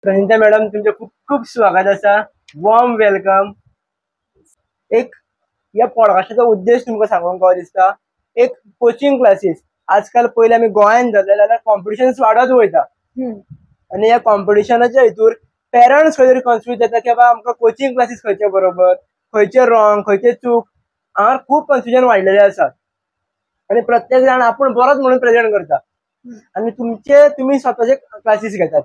Pranita madam, तुमचें खूब खूब स्वागत आसा. Warm welcome. एक ह्या पॉडकास्टाचो उद्देश तुमकां सांगूंक कसो दिसता, एक कोचिंग क्लासीस आजकाल पयलीं आमी गोंयांत धरले जाल्यार कॉम्पिटिशन्स वाडत वयता आनी ह्या कॉम्पिटिशनाच्या हितूर पेरंट्स खंय तरी कन्फ्यूज जाता की बाबा आमकां कोचिंग क्लासीस खंयचे बरोबर, खंयचे रॉंग, खंयचे चूक. हांगा खूब कन्फ्युजन वाडलेलें आसा आनी प्रत्येक जाण आपूण बरोच म्हणून प्रेजेंट करता आनी तुमचे तुमी स्वताचे क्लासीस घेतात.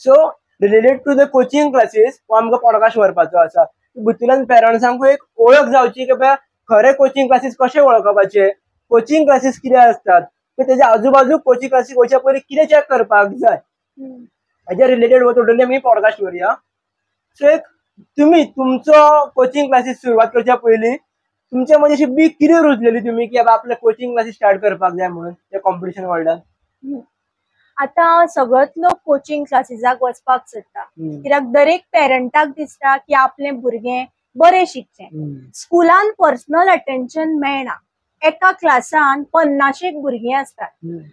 So related to the coaching classes हो आमकां पॉडकास्ट व्हरपाचो आसा. भितूरल्यान पेरंट्सांकूय एक वळख जावची की बाबा खरे कोचिंग क्लासीस कशे वळखपाचे, कोचिंग क्लासीस कितें आसतात, तेच्या आजूबाजू कोचिंग क्लासीस वयच्या पयलीं कितें चॅक करपाक जाय, हेच्या रिलेटेड हो टोटली आमी पॉडकास्ट करुया. सो एक तुमी तुमचो कोचिंग क्लासीस सुरवात करच्या पयलीं तुमच्या मदीं अशी बी कितें रुजलेली तुमी की बाबा आपले कोचिंग क्लासीस स्टार्ट करपाक जाय म्हणून त्या कॉम्पिटिशन वर्ल्डान? आतां सगळोच लोक कोचिंग क्लासीसाक वचपाक सोदता, कित्याक दरेक पेरंटाक दिसता की आपलें भुरगें बरें शिकचें. स्कुलान पर्सनल अटेन्शन मेळना. एका क्लासान 50 भुरगीं आसतात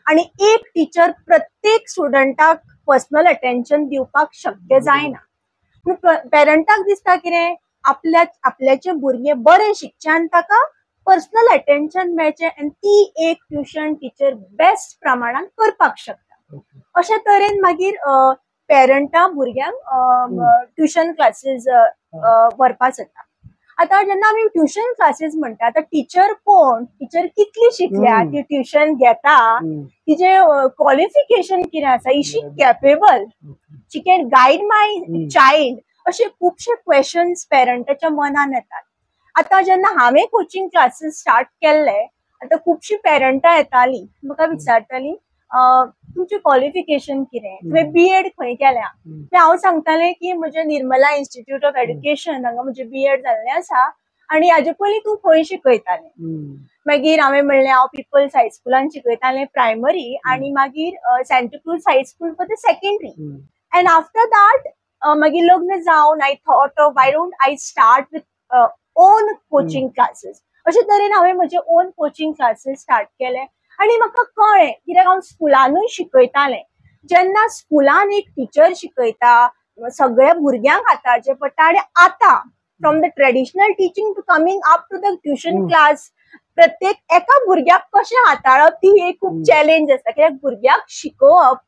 आनी एक टिचर प्रत्येक स्टुडंटाक पर्सनल अटेन्शन दिवपाक शक्य जायना. पूण पेरंटाक दिसता कितें, आपल्याचें भुरगें बरें शिकचें आनी ताका पर्सनल अटेन्शन मेळचें आनी ती एक ट्युशन टिचर बेस्ट प्रमाणान करपाक शकता. अशे तरेन मागीर पेरंटां भुरग्यांक ट्युशन क्लासीस व्हरपाक जाता. आतां जेन्ना आमी ट्युशन क्लासीस म्हणटा, आतां टिचर कोण, टिचर कितली शिकल्या, ती ट्युशन घेता, तिजें क्वॉलिफिकेशन कितें आसा, is she capable, she can guide my child, अशे खुबशे क्वेश्चन्स पेरंटाच्या मनान येतात. आतां जेन्ना हांवें कोचिंग क्लासीस स्टार्ट केल्ले, आतां खुबशीं पेरंटां येतालीं म्हाका विचारतालीं, तुमचें क्वॉलिफिकेशन कितें, तुवें बी एड खंय केल्या? हांव सांगतालें की म्हजें निर्मला इन्स्टिट्यूट ऑफ एड्युकेशन हांगा म्हजें बी एड जाल्लें आसा आनी हाजे पयलीं तूं खंय शिकयतालें? मागीर हांवें म्हणलें हांव पिपल्स हायस्कुलान शिकयतालें प्रायमरी आनी मागीर Santacruz High School for the secondary. And after that मागीर लग्न जावन I thought of why don't I start with own coaching classes. अशे तरेन हांवें म्हजे ओन कोचिंग क्लासीस स्टार्ट केले आनी म्हाका कळ्ळें, कित्याक हांव स्कुलानूय शिकयतालें. जेन्ना स्कुलान एक टिचर शिकयता, सगळ्या भुरग्यांक हाताळचें पडटा आनी आतां from the traditional teaching to coming up to the tuition class, प्रत्येक एका भुरग्याक कशें हाताळप ती एक खूब चॅलेंज आसता. कित्याक भुरग्याक शिकोवप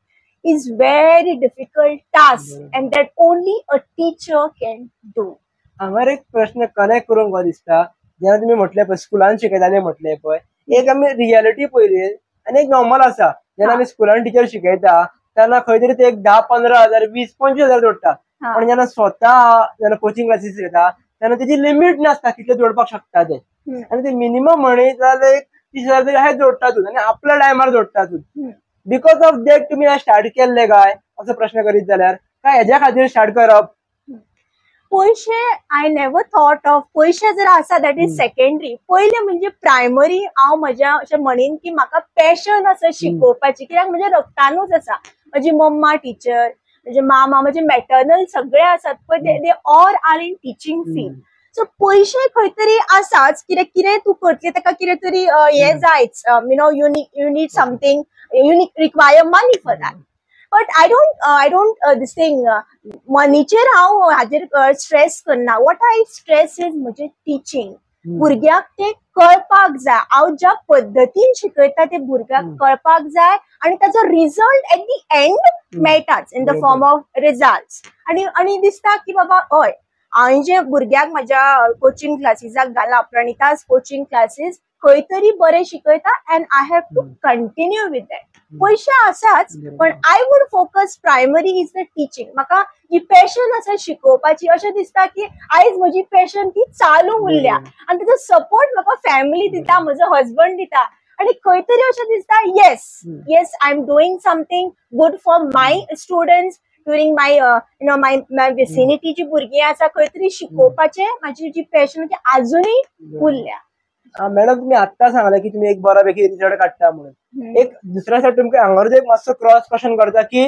is very difficult task and that only a teacher can do. हांगार एक प्रश्न कनेक्ट करूंक कसो दिसता, जेन्ना तुमी म्हटलें पळय स्कुलान शिकयताले म्हटलें पळय, एक आमी रियलिटी पयली आनी एक नॉर्मल आसा. जेन्ना आमी स्कुलान टिचर शिकयता तेन्ना खंय तरी ते एक 10-15 हजार 20-25 हजार जोडटा, पण जेन्ना स्वता जेन्ना कोचिंग क्लासीस घेता तेन्ना तेजी लिमीट नासता कितले जोडपाक शकता ते, आनी ते मिनिमम म्हणीत जाल्यार एक 30 हजार तरी अशें जोडटातूच आनी आपल्या टायमार जोडटातूच. Because of that तुमी स्टार्ट केल्ले काय असो प्रश्न करीत जाल्यार काय हेज्या खातीर स्टार्ट करप? पयशे I never thought of पयशे जर आसा that is secondary. पयलें म्हणजे प्रायमरी हांव म्हज्या अशें म्हणीन की म्हाका पॅशन आसा शिकोवपाची, कित्याक म्हज्या रक्तानूच आसा. म्हजी मम्मा टिचर, म्हजे मामा, म्हजे मॅटर्नल सगळे आसात पळय, they all are in teaching field. So पयशे खंय तरी आसाच, कित्याक कितें तूं करतलें ताका कितें तरी हें जायच, you need something, you require money for that. But I don't this thing मनीचेर हांव हाजेर स्ट्रेस करना. What I stress is म्हजें टिचींग. भुरग्याक तें कळपाक जाय, हांव ज्या पद्दतीन शिकयता ते भुरग्याक कळपाक जाय आनी ताचो रिजल्ट एट the and मेळटाच in the form of result. आनी आनी दिसता की बाबा हय, हांवें जे भुरग्याक म्हज्या कोचिंग क्लासीसाक घाला, प्रणितास कोचिंग क्लासीस, खंय तरी बरें शिकयता and I have to continue with that. पयशे आसाच, पण I would focus primary is the teaching. म्हाका जी पॅशन आसा शिकोवपाची, अशें दिसता की आयज म्हजी पॅशन ती चालू उरल्या आनी ताचो सपोर्ट म्हाका फॅमिली दिता, म्हजो हजबंड दिता आनी खंय तरी अशें दिसता yes, I am doing something good for my students during my you know my my vicinity. जी भुरगीं आसा खंय तरी शिकोवपाचें म्हाजी जी पॅशन ती आजुनूय उरल्या. मॅडम, तुम्ही आत्ता सांगला की तुम्ही एक बऱ्यापैकी रिझल्ट काडटा म्हणून. एक दुसऱ्या सायड तुमकां हांगार एक मातसो क्रॉस क्वेश्चन करता की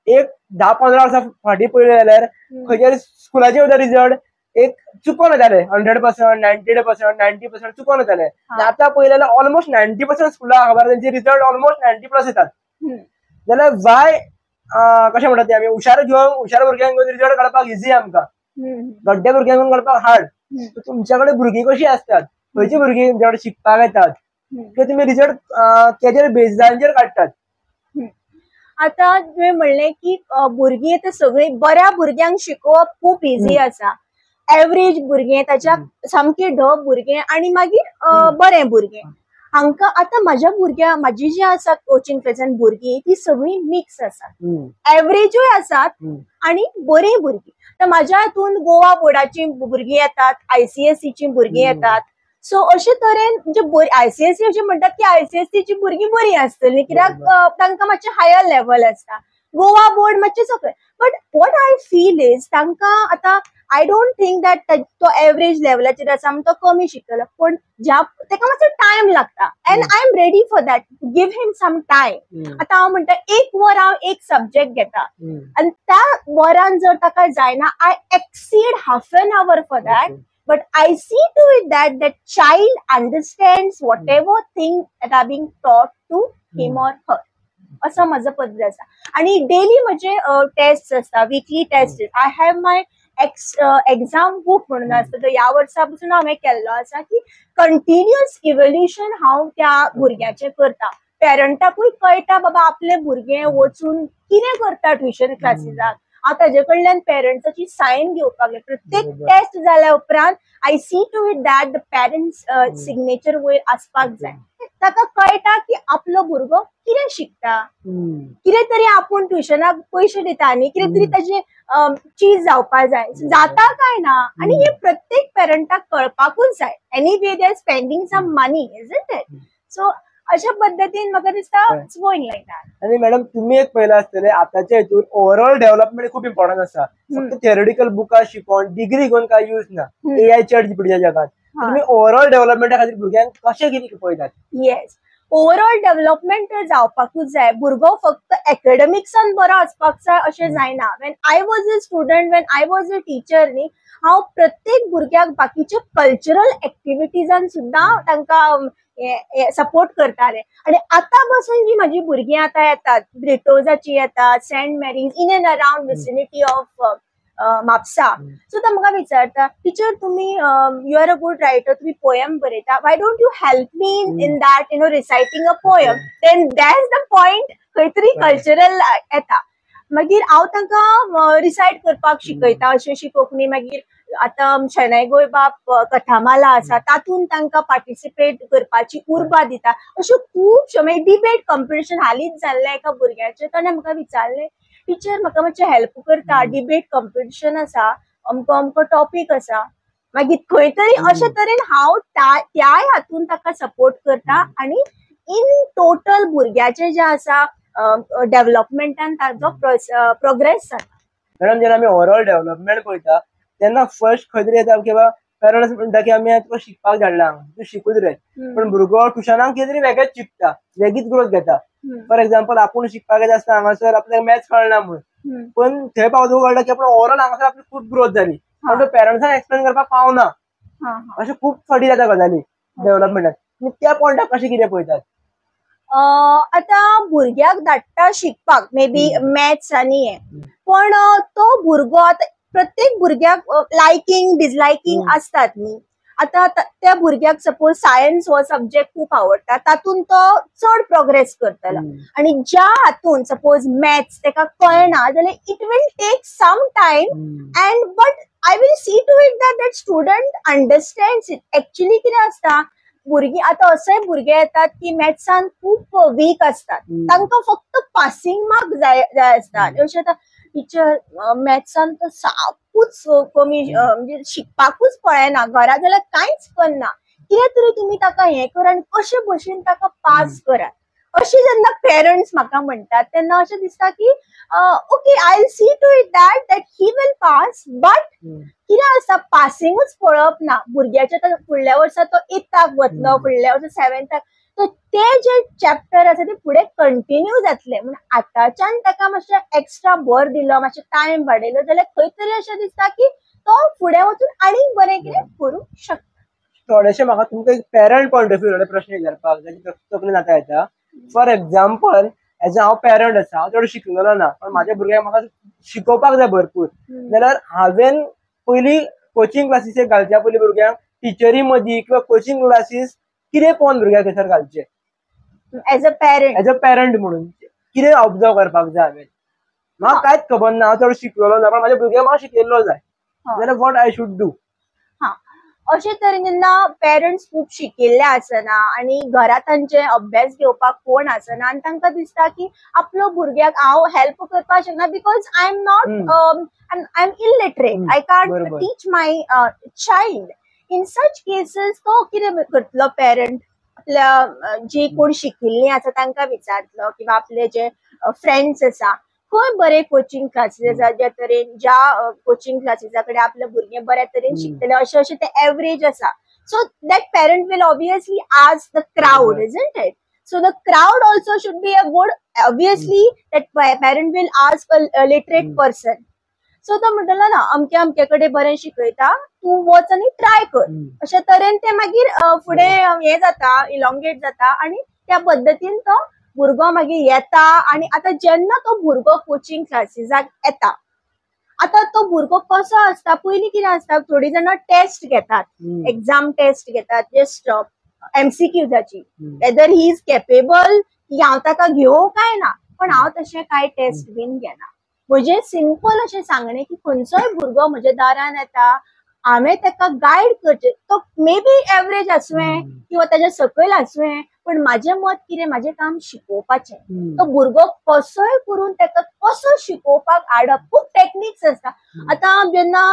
एक 10-15 वर्सां फाटीं पळयलें जाल्यार खंयच्या स्कुलाचे सुद्दां रिजल्ट एक चुकोन येताले, 100%, 98%, 90% चुकोन येताले. आतां पळयलें जाल्यार ऑलमोस्ट 90% स्कुलां खबर तेंचे रिजल्ट ऑलमोस्ट 90+ येतात. जाल्यार वाय कशें म्हणटा ते आमी हुशार घेवन हुशार भुरग्यांक घेवन रिजल्ट काडपाक इजी आमकां, गड्डे भुरग्यांक घेवन काडपाक हार्ड. तुमच्या कडेन भुरगीं कशीं आसतात, खंयची भुरगीं तुमच्या कडेन शिकपाक येतात किंवा तुमी रिजल्ट केजेर बेजांचेर काडटात? आतां तुवें म्हणलें की भुरगीं आतां सगळीं बऱ्या भुरग्यांक शिकोवप खूब इजी आसा, एवरेज भुरगें, ताच्या सामकें ढ भुरगें आनी मागीर बरें भुरगें. हांकां आतां म्हाज्या भुरग्यां म्हाजी जी आसा कोचिंग क्लासान भुरगीं ती सगळीं मिक्स आसात, एवरेजूय आसात आनी बरीं भुरगीं. तर म्हाज्या हितून गोवा बोर्डाची भुरगीं येतात, ICSE भुरगीं येतात. सो अशे तरेन म्हणजे ICSE अशें म्हणटात की ICSE भुरगीं बरीं आसतलीं कित्याक तांकां मातशें हायर लेवल आसता, गोवा बोर्ड मातशें सकयल. But what I feel is तांकां आतां I don't think that तो एवरेज लेवलाचेर आसा म्हण तो कमी शिकतलो, पूण ज्या ताका मातसो टायम लागता and I am ready for that, give him some time. आतां हांव म्हणटा एक वर हांव एक सब्जेक्ट घेता आनी त्या वरान जर ताका जायना, I exceed half an hour for that, but I see to it that that child understands whatever thing that are being taught to him or her. असो म्हजो पद्दत आसा. आनी डेली म्हजे टेस्ट आसता, weekly test. I have my exam book म्हणून आसता, तो ह्या वर्सा पसून हांवें केल्लो आसा की कंटिन्युअस इवोल्युशन हांव त्या भुरग्याचें करता. पेरंटाकूय कळटा बाबा आपलें भुरगें वचून कितें करता ट्युशन क्लासीसाक. हांव ताजे कडल्यान पेरंट्साची सायन घेवपाक जाय. प्रत्येक टेस्ट जाल्या उपरांत I see to it that the parents signature वयर आसपाक जाय. ताका कळटा की आपलो भुरगो कितें शिकता, कितें तरी आपूण ट्युशनाक पयशे दिता न्ही, कितें तरी ताजे चीज जावपा जाय, जाता काय ना. आनी हे प्रत्येक पेरंटाक कळपाकूच जाय. Anyway they are spending some money, isn't it? So अशा पद्दतीन म्हाका दिसता it's going like that. आनी मॅडम तुम्ही एक पयलां आसतलें आतांच्या हितून ओवरऑल डेव्हलपमेंट खूब इम्पॉर्टंट आसा. फक्त थियोरिटिकल बुकां शिकोवन डिग्री घेवन काय यूज ना AI ChatGPT जगात. तुम्ही ओवरऑल डेव्हलपमेंटा खातीर भुरग्यांक कशें कितें पळयतात? येस, ओवरऑल डेव्हलपमेंट जावपाकूच जाय. भुरगो फक्त एकेडमिक्सान बरो आसपाक जाय अशें जायना. When I was a student, when I was a teacher न्ही, हांव प्रत्येक भुरग्याक बाकीचे कल्चरल एक्टिविटीजान सुद्दां तांकां सपोर्ट करताले. आनी आतां पासून जी म्हाजी भुरगीं आतां येतात, ब्रिटोजाची येतात, Saint Mary's, in and around vicinity of Mapusa, so तो म्हाका विचारता, टिचर तुमी you are a good writer, तुमी पोयम बरयता, why don't you help me in that, you know, reciting a poem? Then that's the point, खंय तरी cultural येता. मागीर हांव तांकां रिसायट करपाक शिकयता, अशी अशी कोंकणी. मागीर आतां शणै गोंयबाब कथामाला आसा, तातूंत तांकां पार्टिसिपेट करपाची उर्बा दिता. अश्यो खुबश्यो मागीर डिबेट कॉम्पिटिशन हालींच जाल्लें एका भुरग्याचें, ताणें म्हाका विचारलें, टिचर म्हाका मातशें हेल्प करता, डिबेट कॉम्पिटिशन आसा, अमको अमको टॉपीक आसा. मागीर खंय तरी अशे तरेन हांव त्याय हातून ताका सपोर्ट करता. आनी इन टोटल भुरग्याचें जें आसा डेव्हलपमेंटान ताजो प्रोग्रेस जाता. मॅडम जेन्ना आमी ओवरऑल डेव्हलपमेंट पळयता तेन्ना फर्स्ट खंय तरी येता किंवा पेरंट्स म्हणटा की आमी तुका शिकपाक धाडला, तूं शिकूच रे, पण भुरगो ट्युशनाक कितें तरी वेगळेच शिकता, वेगळीच ग्रोथ घेता. फॉर एक्झाम्पल आपूण शिकपाक येता आसता हांगासर आपल्याक मॅथ्स कळना म्हूण, पण थंय पावतकच कळटा की आपण ओवरऑल हांगासर आपली खूब ग्रोथ जाली, पण तो पेरंट्सांक एक्सप्लेन करपाक पावना. अशें खूब फावटी जाता गजाली डेव्हलपमेंटात. त्या पॉयंटाक कशें कितें पळयतात? आतां भुरग्याक धाडटा शिकपाक मे बी मॅथ्स आनी हें, पण तो भुरगो आतां प्रत्येक भुरग्याक लायकींग डिसलायकींग आसतात न्ही. आतां त्या भुरग्याक सपोज सायन्स हो सब्जेक्ट खूब आवडटा, तातूंत तो चड प्रोग्रेस करतलो. आनी ज्या हातून सपोज मॅथ्स ताका कळना जाल्यार it will take some time and but I will see to it that that student understands it. Actually कितें आसता, भुरगीं आतां अशेय भुरगे येतात की मॅथ्सान खूब वीक आसतात, तांकां फक्त पासिंग मार्क जाय जाय आसता. अशें आतां टिचर मॅथ्सान तर सापूच कमी, म्हणजे शिकपाकूच पळयना, घरा जाल्यार कांयच करना, कितें तरी तुमी ताका हें करा आनी कशे भशेन ताका पास करात. अशें जेन्ना पेरंट्स म्हाका म्हणटात तेन्ना अशें दिसता की okay, I will see to it that that he will pass. But कितें आसता, पासिंगूच पळोवप ना भुरग्याच्या. आतां फुडल्या वर्सा तो एथाक वतलो, फुडल्या वर्सा सेवेंथाक, तो ते जे चॅप्टर आसा ते फुडें कंटिन्यू जातले. म्हूण आतांच्यान ताका मातशें एक्स्ट्रा भर दिलो, मातशें टायम वाडयलो जाल्यार खंय तरी अशें दिसता की तो फुडें वचून आनीक बरें कितें करूंक शकता. थोडेशें म्हाका तुमकां एक पेरंट पॉयंट ऑफ व्यू प्रश्न विचारपाक जाय, तकलेन आतां येता. फॉर एक्झाम्पल एज अ हांव पेरंट आसा, हांव चड शिकलेलो ना, पण म्हाज्या भुरग्यांक म्हाका शिकोवपाक जाय भरपूर, जाल्यार हांवें पयलीं कोचिंग क्लासीसेक घालच्या पयलीं भुरग्यांक टिचरी मदीं किंवा कोचिंग क्लासीस कितें पळोवन भुरग्यांक थंयसर घालचें? As a parent, as a parent म्हणून कितें ऑब्जर्व करपाक जाय हांवें? म्हाका कांयच खबर ना, हांव चड शिकलेलो ना, पण म्हाज्या भुरग्यांक म्हाका शिकयल्लो जाय, जाल्यार what I should do? हा, अशे तरेन जेन्ना पेरंट्स खूब शिकिल्ले आसना आनी घरा तांचे अभ्यास घेवपाक कोण आसना आनी तांकां दिसता की आपलो भुरग्याक हांव हेल्प करपाक शकना because I am not, I am illiterate, I can't teach my child. In such cases तो कितें करतलो पेरंट? आपल्या जी कोण शिकिल्ली आसा तांकां विचारतलो किंवा आपले जे फ्रेंड्स आसा खंय बरे कोचिंग क्लासीस आसा, ज्या तरेन ज्या कोचिंग क्लासीसा कडेन आपले भुरगे बऱ्या तरेन शिकतले, अशें अशें ते एवरेज आसा. So that parent will obviously ask the crowd, isn't it? So the crowd also should be a good, obviously that parent will ask a literate person. So तो म्हणटलो ना अमके अमके कडेन बरें शिकयता, तूं वच आनी ट्राय कर. अशे तरेन ते मागीर फुडें हें जाता, इलॉंगेट जाता आनी त्या पद्दतीन तो भुरगो मागीर येता. आनी आतां जेन्ना तो भुरगो कोचिंग क्लासीसाक येता, आतां तो भुरगो कसो आसता, पयलीं कितें आसता, थोडीं जाणां टेस्ट घेतात, एग्जाम टेस्ट घेतात, जस्ट एमसीक्यूजाची, वेदर he is capable की हांव ताका घेवं काय ना. पण हांव तशें कांय टेस्ट बीन घेना. म्हजें सिंपल अशें सांगणें की खंयचोय भुरगो म्हज्या दारान येता, हांवें ताका गायड करचें. तो मे बी एवरेज आसुये किंवा ताच्या सकयल आसुये, पण म्हाजें मत कितें, म्हाजें काम शिकोवपाचें. तो भुरगो कसोय करून ताका कसो शिकोवपाक हाडप, खूब टॅक्निक्स आसता. आतां जेन्ना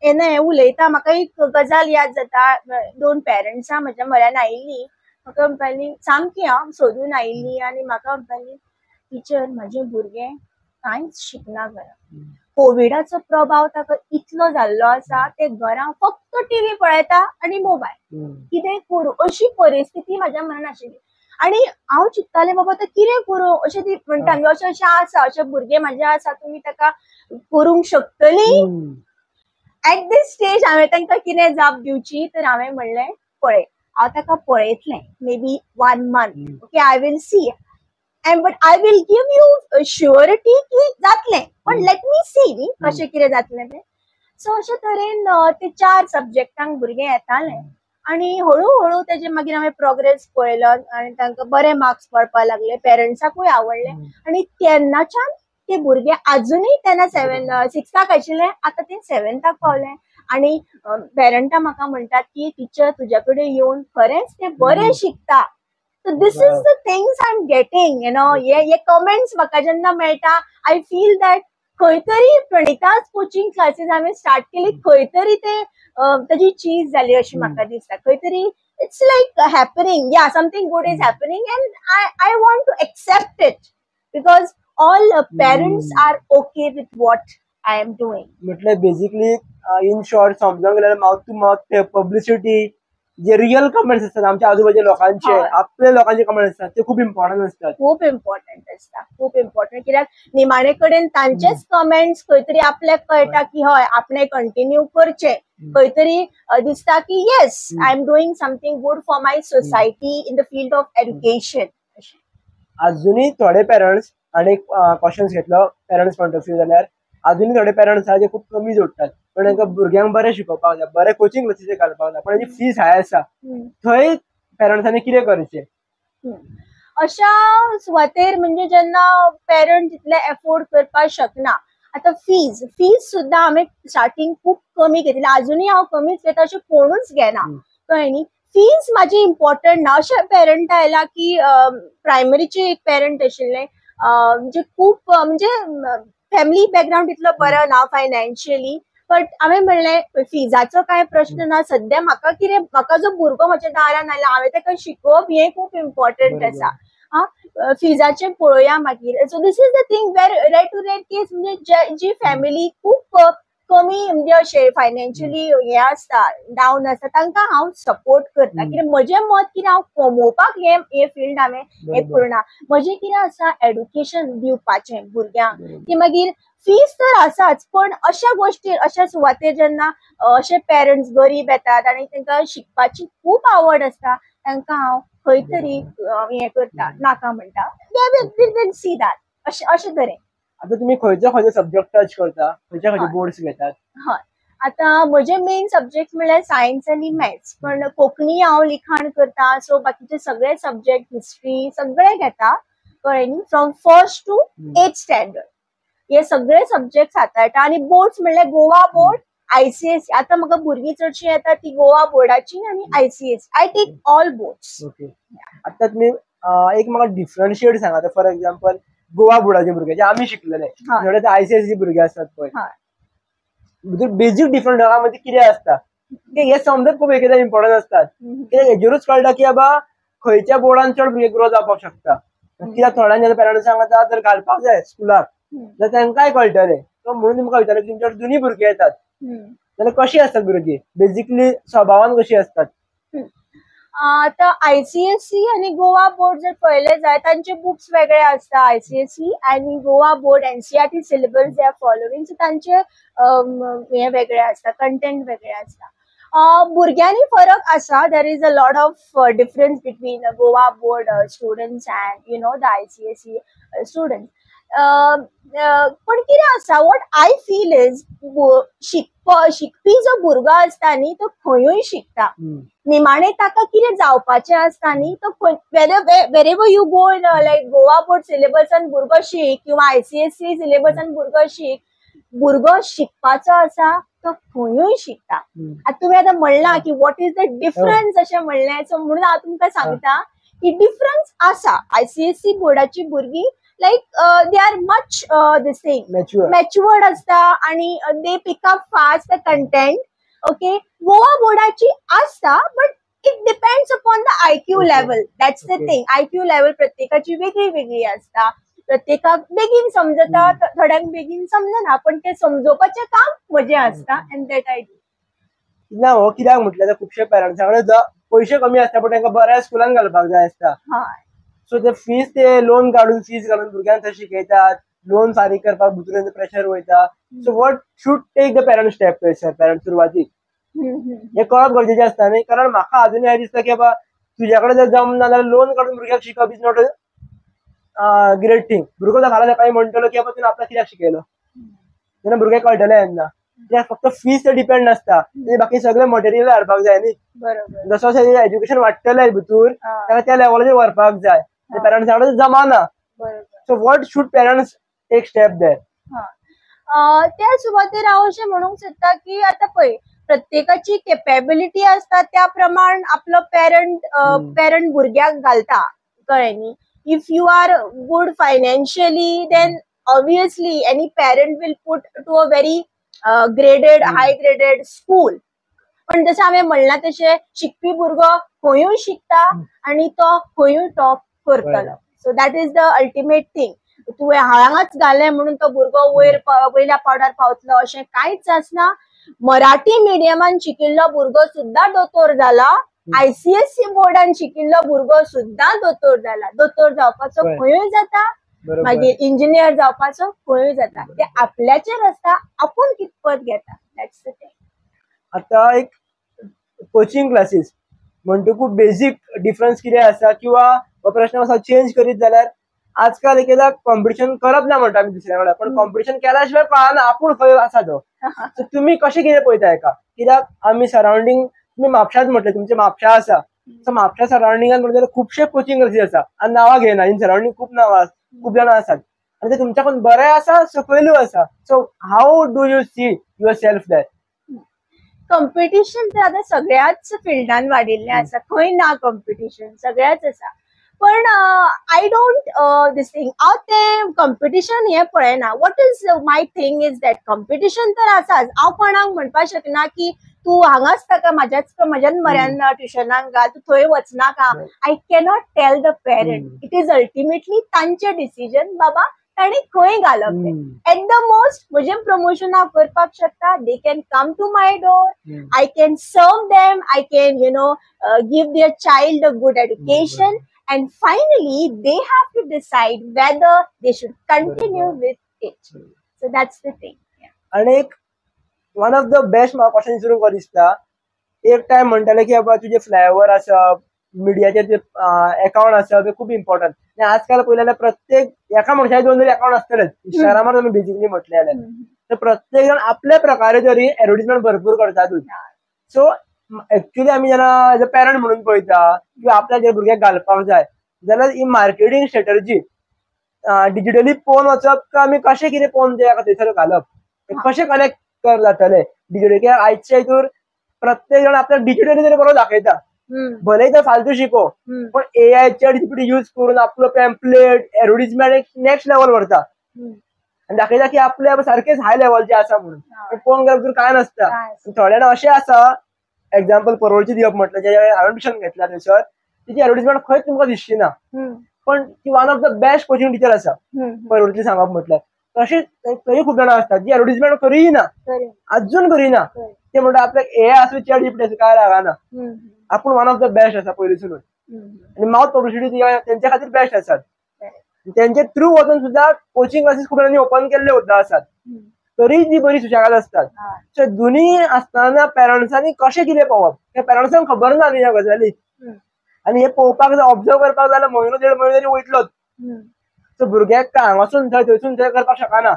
जेन्ना हें उलयता म्हाका एक गजाल याद जाता. दोन पेरंट्सां म्हज्या म्हऱ्यान आयिल्लीं, म्हाका म्हणपाली सामकी हांव सोदून आयिल्लीं आनी म्हाका म्हणपाली, टिचर म्हाजें भुरगें कांयच शिकना घरा, कोविडाचो प्रभाव ताका इतलो जाल्लो आसा, ते घरा फक्त टीव्ही पळयता आनी मोबायल, कितें करूं अशी परिस्थिती म्हाज्या मनान आशिल्ली. आनी हांव चिंत्तालें बाबा आतां कितें करूं, अशें ती म्हणटा अशें अशें आसा, अशें भुरगें म्हाजें आसा, तुमी ताका करूंक शकतली? एट दीस स्टेज हांवें तांकां कितें जाप दिवची, तर हांवें म्हणलें पळय हांव ताका पळयतलें, maybe 1 month, okay, I will see and but I will give you surety की जातलें, पण let me सी न्ही कशें कितें जातलें तें. सो अशे तरेन ते 4 सब्जेक्टांक भुरगें येतालें आनी हळू हळू तेजे मागीर हांवें प्रोग्रेस पळयलो आनी तांकां बरे मार्क्स पडपाक लागले, पेरंट्साकूय आवडले. आनी तेन्नाच्यान ते भुरगे आजुनूय तेन्ना 6थाक आशिल्ले, आतां ते 7थाक पावले. आनी पेरंटां म्हाका म्हणटात की टिचर तुज्या कडेन येवन खरेंच ते बरें शिकता. So this is the things I'm getting, you know, hey comments म्हाका जेन्ना मेळटा, I feel that खंय तरी प्रणिताज कोचिंग क्लासीस हांवें स्टार्ट केली, खंय तरी ते ताजी चीज जाली अशी म्हाका दिसता. खंय तरी it's like happening, yeah something good is happening and I want to accept it because all parents are okay with what I am doing. म्हटल्यार बेसिकली इन शॉर्ट समजूंक गेल्यार माउथ टू माउथ पब्लिसिटी, जे real comments असतात आमच्या आजूबाजूच्या लोकांचे, आपल्या लोकांचे comments असतात, ते खूप इम्पॉर्टंट असतात. खूप इम्पॉर्टंट आसता, खूप इम्पॉर्टंट. कित्याक निमाणे कडेन तांचेच कमेंट्स खंय तरी आपल्याक कळटा की हय आपणे कंटिन्यू करचें, खंय तरी दिसता की yes I am doing something good for my society in the field of education. अजूनय थोडे पेरंट्स, आनी क्वेश्चन्स घेतलो पेरंट्स पॉयंट ऑफ व्यू जाल्यार अजूनय थोडे पेरंट्स आहा जे खूप कमी जोडटात, पण तांकां भुरग्यांक बरें शिकोवपाक जाय, बरें कोचिंग क्लासीस घालपाक जाय, पण ताची फीस हाय आसा, थंय पेरंट्सांनी कितें करचें? अशा सुवातेर म्हणजे जेन्ना पेरंट तितले एफोर्ड करपाक शकना, आतां फीज सुद्दां हांवें स्टार्टींग खूब कमी घेतिल्ली, आजुनूय हांव कमीच घेता, अशें कोणूच घेना, कळ्ळें न्ही. फीज म्हाजी इम्पॉर्टंट ना. अशें पेरंट आयला की प्रायमरीचे एक पेरंट आशिल्ले, म्हणजे खूब म्हणजे फॅमिली बॅकग्रावंड तितलो बरो ना फायनान्शियली, बट हांवें म्हणलें फिजाचो कांय प्रश्न ना सद्या, म्हाका कितें, म्हाका जो भुरगो म्हज्या दारान आयला हांवें ताका शिकोवप हें खूब इम्पॉर्टंट आसा. आं, फिजाचें पळोवया मागीर. So this is the thing where rare to rare case, म्हणजे जी फॅमिली खूब कमी म्हणजे अशें फायनान्शियली हें आसता, डावन आसता, तांकां हांव सपोर्ट करता. कित्याक म्हजें मत कितें, हांव कमोवपाक हें फिल्ड हांवें हें करुना, म्हजें कितें आसा एडुकेशन दिवपाचें भुरग्यांक, की मागीर फीज तर आसाच, पण अशा गोष्टी अशा सुवातेर जेन्ना अशे पेरंट्स गरीब येतात आनी तांकां शिकपाची खूब आवड आसता, तांकां हांव खंय तरी हें करता, नाका म्हणटा. Will see that अशें अशें तरेन. आता तुम्ही खंयचे खंयचे सब्जेक्ट टच करता, खंयचे खंयचे बोर्ड्स घेतात? हय, आतां म्हजे मेन सब्जेक्ट म्हणल्यार सायन्स आनी मॅथ्स, पण कोंकणी हांव लिखाण करता, सो बाकीचे सगळे सब्जेक्ट, हिस्ट्री सगळे घेता, कळ्ळें न्ही? From first to eighth standard हे सगळे सब्जेक्ट हाताळटा. आनी बोर्ड्स म्हणल्यार गोवा बोर्ड, आयसीएसई. आतां म्हाका भुरगीं चडशीं येता ती गोवा बोर्डाची आनी ICSE. I take all boards. Okay, आता तुम्ही एक म्हाका डिफरन्शिएट सांगा. फॉर एक्झाम्पल, गोवा बोर्डाचे भुरगे जे आमी शिकलेले, थोडे आयसीएसई भुरगे आसतात पळय, भितर बेजीक डिफरंट दोगां मदीं कितें आसता ते हे समजप खूब एकदां इम्पॉर्टंट आसतात. कित्याक हेजेरूच कळटा की बाबा खंयच्या बोर्डान चड भुरगे ग्रो जावपाक शकता. कित्याक थोड्यांच्या पेरंट्सांक आतां जर घालपाक जाय स्कुलाक जाल्यार तांकांय कळटलें. सो म्हणून तुमकां विचारलें की तुमच्याकडे दोन्ही भुरगे येतात जाल्यार कशी आसतात भुरगीं, बेजिकली स्वभावान कशी आसतात? आतां आयसीएसई आनी गोवा बोर्ड जर पळयलें जायत, तांचे बुक्स वेगळे आसता. आयसीएसई आनी Goa board, NCERT syllabus they are following, so तांचे हे वेगळे आसता, कंटेंट वेगळे आसता. भुरग्यांनी फरक आसा. There is a lot of difference between Goa board students and the ICSE students. पण कितें आसा, what I feel is, शिकपी जो भुरगो आसता न्ही, तो खंयूय शिकता. निमाणे ताका कितें जावपाचें आसता न्ही, तो wherever you go, like Goa board सिलेबसान भुरगो शीक किंवा आयसीएसई सिलेबसान भुरगो शीक, भुरगो शिकपाचो आसा तो खंयूय शिकता. आतां तुमी आतां म्हणलां की what is the difference अशें म्हणलें, सो म्हणून हांव तुमकां सांगता की डिफरन्स आसा. आयसीएसई बोर्डाची भुरगीं, like, they are much this thing mature. Matured आसता आणि they pick up fast the content, okay? Goa बोर्डाची आसता, but it depends upon the IQ level. That's the thing. IQ level प्रत्येकाची वेगळी वेगळी आसता. प्रत्येकाक बेगीन समजता, थोड्यांक बेगीन समजना, पण ते समजोवपाचें काम म्हजें आसता and that I do. ना, हो कित्याक म्हटल्यार आतां खुबशे पेरंट्सां कडेन पयशे कमी आसता, पण तांकां बऱ्या स्कुलान घालपाक जाय आसता. सो ते फीज, ते लोन काडून, फीज घालून भुरग्यांक थंय शिकयतात. लोन फारीक करपाक भितून प्रेशर वयता. So what should take the parent step थंयसर, पेरंट सुरवातीक हे कळप गरजेचें आसता न्ही? कारण म्हाका अजुनूय हें दिसता की बाबा तुज्या कडेन जर जमना जाल्यार लोन काडून भुरग्याक शिकप is not a great thing. भुरगो जर फाल्यां सकाळी म्हणटलो की बाबा तुवें आपल्याक कित्याक शिकयलो, तेन्ना भुरग्याक कळटलें तेन्ना. कित्याक फक्त फीज ते डिपेंड नासता, ते बाकी सगळें मटेरियल हाडपाक जाय न्ही. जसो जशें एज्युकेशन वाडटलें भितूर, ताका त्या लेवलाचेर व्हरपाक जाय. पेरंट्सां कडेन जमाना. So what should parents take step there? त्या सुवातेर हांव अशें म्हणूंक सोदता की आतां पळय, प्रत्येकाची केपेबिलिटी आसता, त्या प्रमाण आपलो पेरंट पेरंट भुरग्याक घालता, कळ्ळें न्ही? If you are good financially, then obviously any parent will put to a very graded, high graded school. पण जशें हांवें म्हणलां तशें, शिकपी भुरगो खंयूय शिकता आनी तो खंयूय टॉप करतलो. So that is the ultimate thing. तुवें हांगाच घालें म्हणून तो भुरगो वयर वयल्या पावंड्यार पावतलो अशें कांयच आसना. मराठी मिडियमान शिकिल्लो भुरगो सुद्दां दोतोर जाला, आयसीएसई बोर्डान शिकिल्लो भुरगो सुद्दां दोतोर जाला. दोतोर जावपाचो खंयूय जाता, मागीर इंजिनियर जावपाचो खंयूय जाता. ते आपल्याचेर आसता, आपूण कितपत घेता. That's the thing. आता एक कोचिंग क्लासीस म्हणटकूच बेजीक डिफरन्स कितें आसा, किंवा हो प्रश्न असो चेंज करीत जाल्यार, आजकाल एक एकदां कॉम्पिटिशन करप ना म्हणटा आमी दुसऱ्या वांगडा, पण कॉम्पिटिशन केल्या शिवाय कळना आपूण खंय आसा तो. सो तुमी कशें कितें पळयता हेका? कित्याक आमी सरावंडींग, तुमी म्हापशाच म्हटलें, तुमचे म्हापशा आसा, सो म्हापशा सरावंडिंगान म्हणटा जाल्यार खुबशे कोचिंग क्लासीस आसा आनी नांवां घेयना. इन सरावंडींग खूब नांवां, खूब जाणां आसात आनी ते तुमच्याकून बरें आसा, सकयलूय आसा. So how do you see yourself that? Competition तर आतां सगळ्याच फिल्डान वाडिल्लें आसा. खंय ना कॉम्पिटिशन? सगळ्याच आसा. पण I don't this thing, हांव तें कॉम्पिटिशन हें पळयना. What is my thing is that competition तर आसाच. हांव कोणाक म्हणपाक शकना की तूं हांगाच ताका म्हाज्याच म्हज्याच म्हऱ्यान ट्युशनाक घाल, तूं थंय वचनाका. I cannot tell the parent. It is ultimately तांचें डिसिजन बाबा, तांणी खंय घालप तें. एट the most म्हजें प्रमोशन हांव करपाक शकता. They can come to my door, I can serve them, I can give their child a good education, and finally they have to decide whether they should continue with it. So that's the thing. Yeah. आणि एक one of the best म्हाका question विचारूंक दिसता, एक time म्हणटाले की बाबा तुजे फ्लायओवर आसप मिडियाचे जे अकाउंट आसा ते खूब इम्पॉर्टंट. आनी आजकाल पळयलें जाल्यार प्रत्येक एका मनशाचे दोन तरी अकाउंट आसतलेच इंस्टाग्रामार तुमी बेजिकली म्हटलें जाल्यार, तर प्रत्येक जाण आपल्या प्रकारे तरी एडवर्टीजमेंट भरपूर करतातूच. सो एक्चुअली आमी जेन्ना एज अ पेरंट म्हणून पळयता किंवा आपल्या जे भुरग्याक घालपाक जाय जाल्यार ही मार्केटींग स्ट्रेटर्जी डिजिटली पळोवन वचप काय आमी कशें कितें पळोवन ते थंयसर घालप, कशें कनेक्ट जातलें डिजिटली? कित्याक आयच्या हितूर प्रत्येक जाण आपल्याक डिजिटली तरी बरो दाखयता, भले ते फालतू शिको पण एआय चॅट जीपीटी यूज करून आपलो पॅम्पलेट एडवर्टीजमेंट एक नेक्स्ट लेवल व्हरता आनी दाखयता की आपले सारकेच हाय लेवलचे आसा म्हणून. पण पळोवंक गेल्यार भितर कांय नासता. थोडे जाण अशें आसा, एग्जाम्पल परवळची दिवप म्हटलें, जे हांवें ट्युशन घेतला थंयसर तिची एडवर्टीजमेंट खंयच तुमकां दिसची ना, पण ती one of the best coaching teacher आसा परवळची सांगप म्हटल्यार. तशेंच थंय खूब जाणां आसतात जी एडवर्टीजमेंट करीय ना, अजून करिना, ते म्हणटा आपल्याक एआय आसूं चॅट जीपीटी आसूं काय लागना, आपूण वन ऑफ the best आसा पयलींसूनच. आनी मावथ पब्लिसिटी तेंच्या खातीर बेस्ट आसात. तेंचे थ्रू वचून सुद्दां कोचिंग क्लासीस खूब जाणांनी ओपन केल्ले सुद्दां आसात, तरी ती बरी सुशेगाद आसतात. सो दोनूय आसतना पेरंट्सांनी कशें कितें पळोवप हें पेरंट्सांक खबर ना न्ही ह्या गजाली, आनी हे पळोवपाक जाय, ऑब्जर्व करपाक जाल्यार म्हयनो देड म्हयनो तरी वयतलोच. सो भुरग्याक काय हांगासून थंय थंयसून थंय करपाक शकना,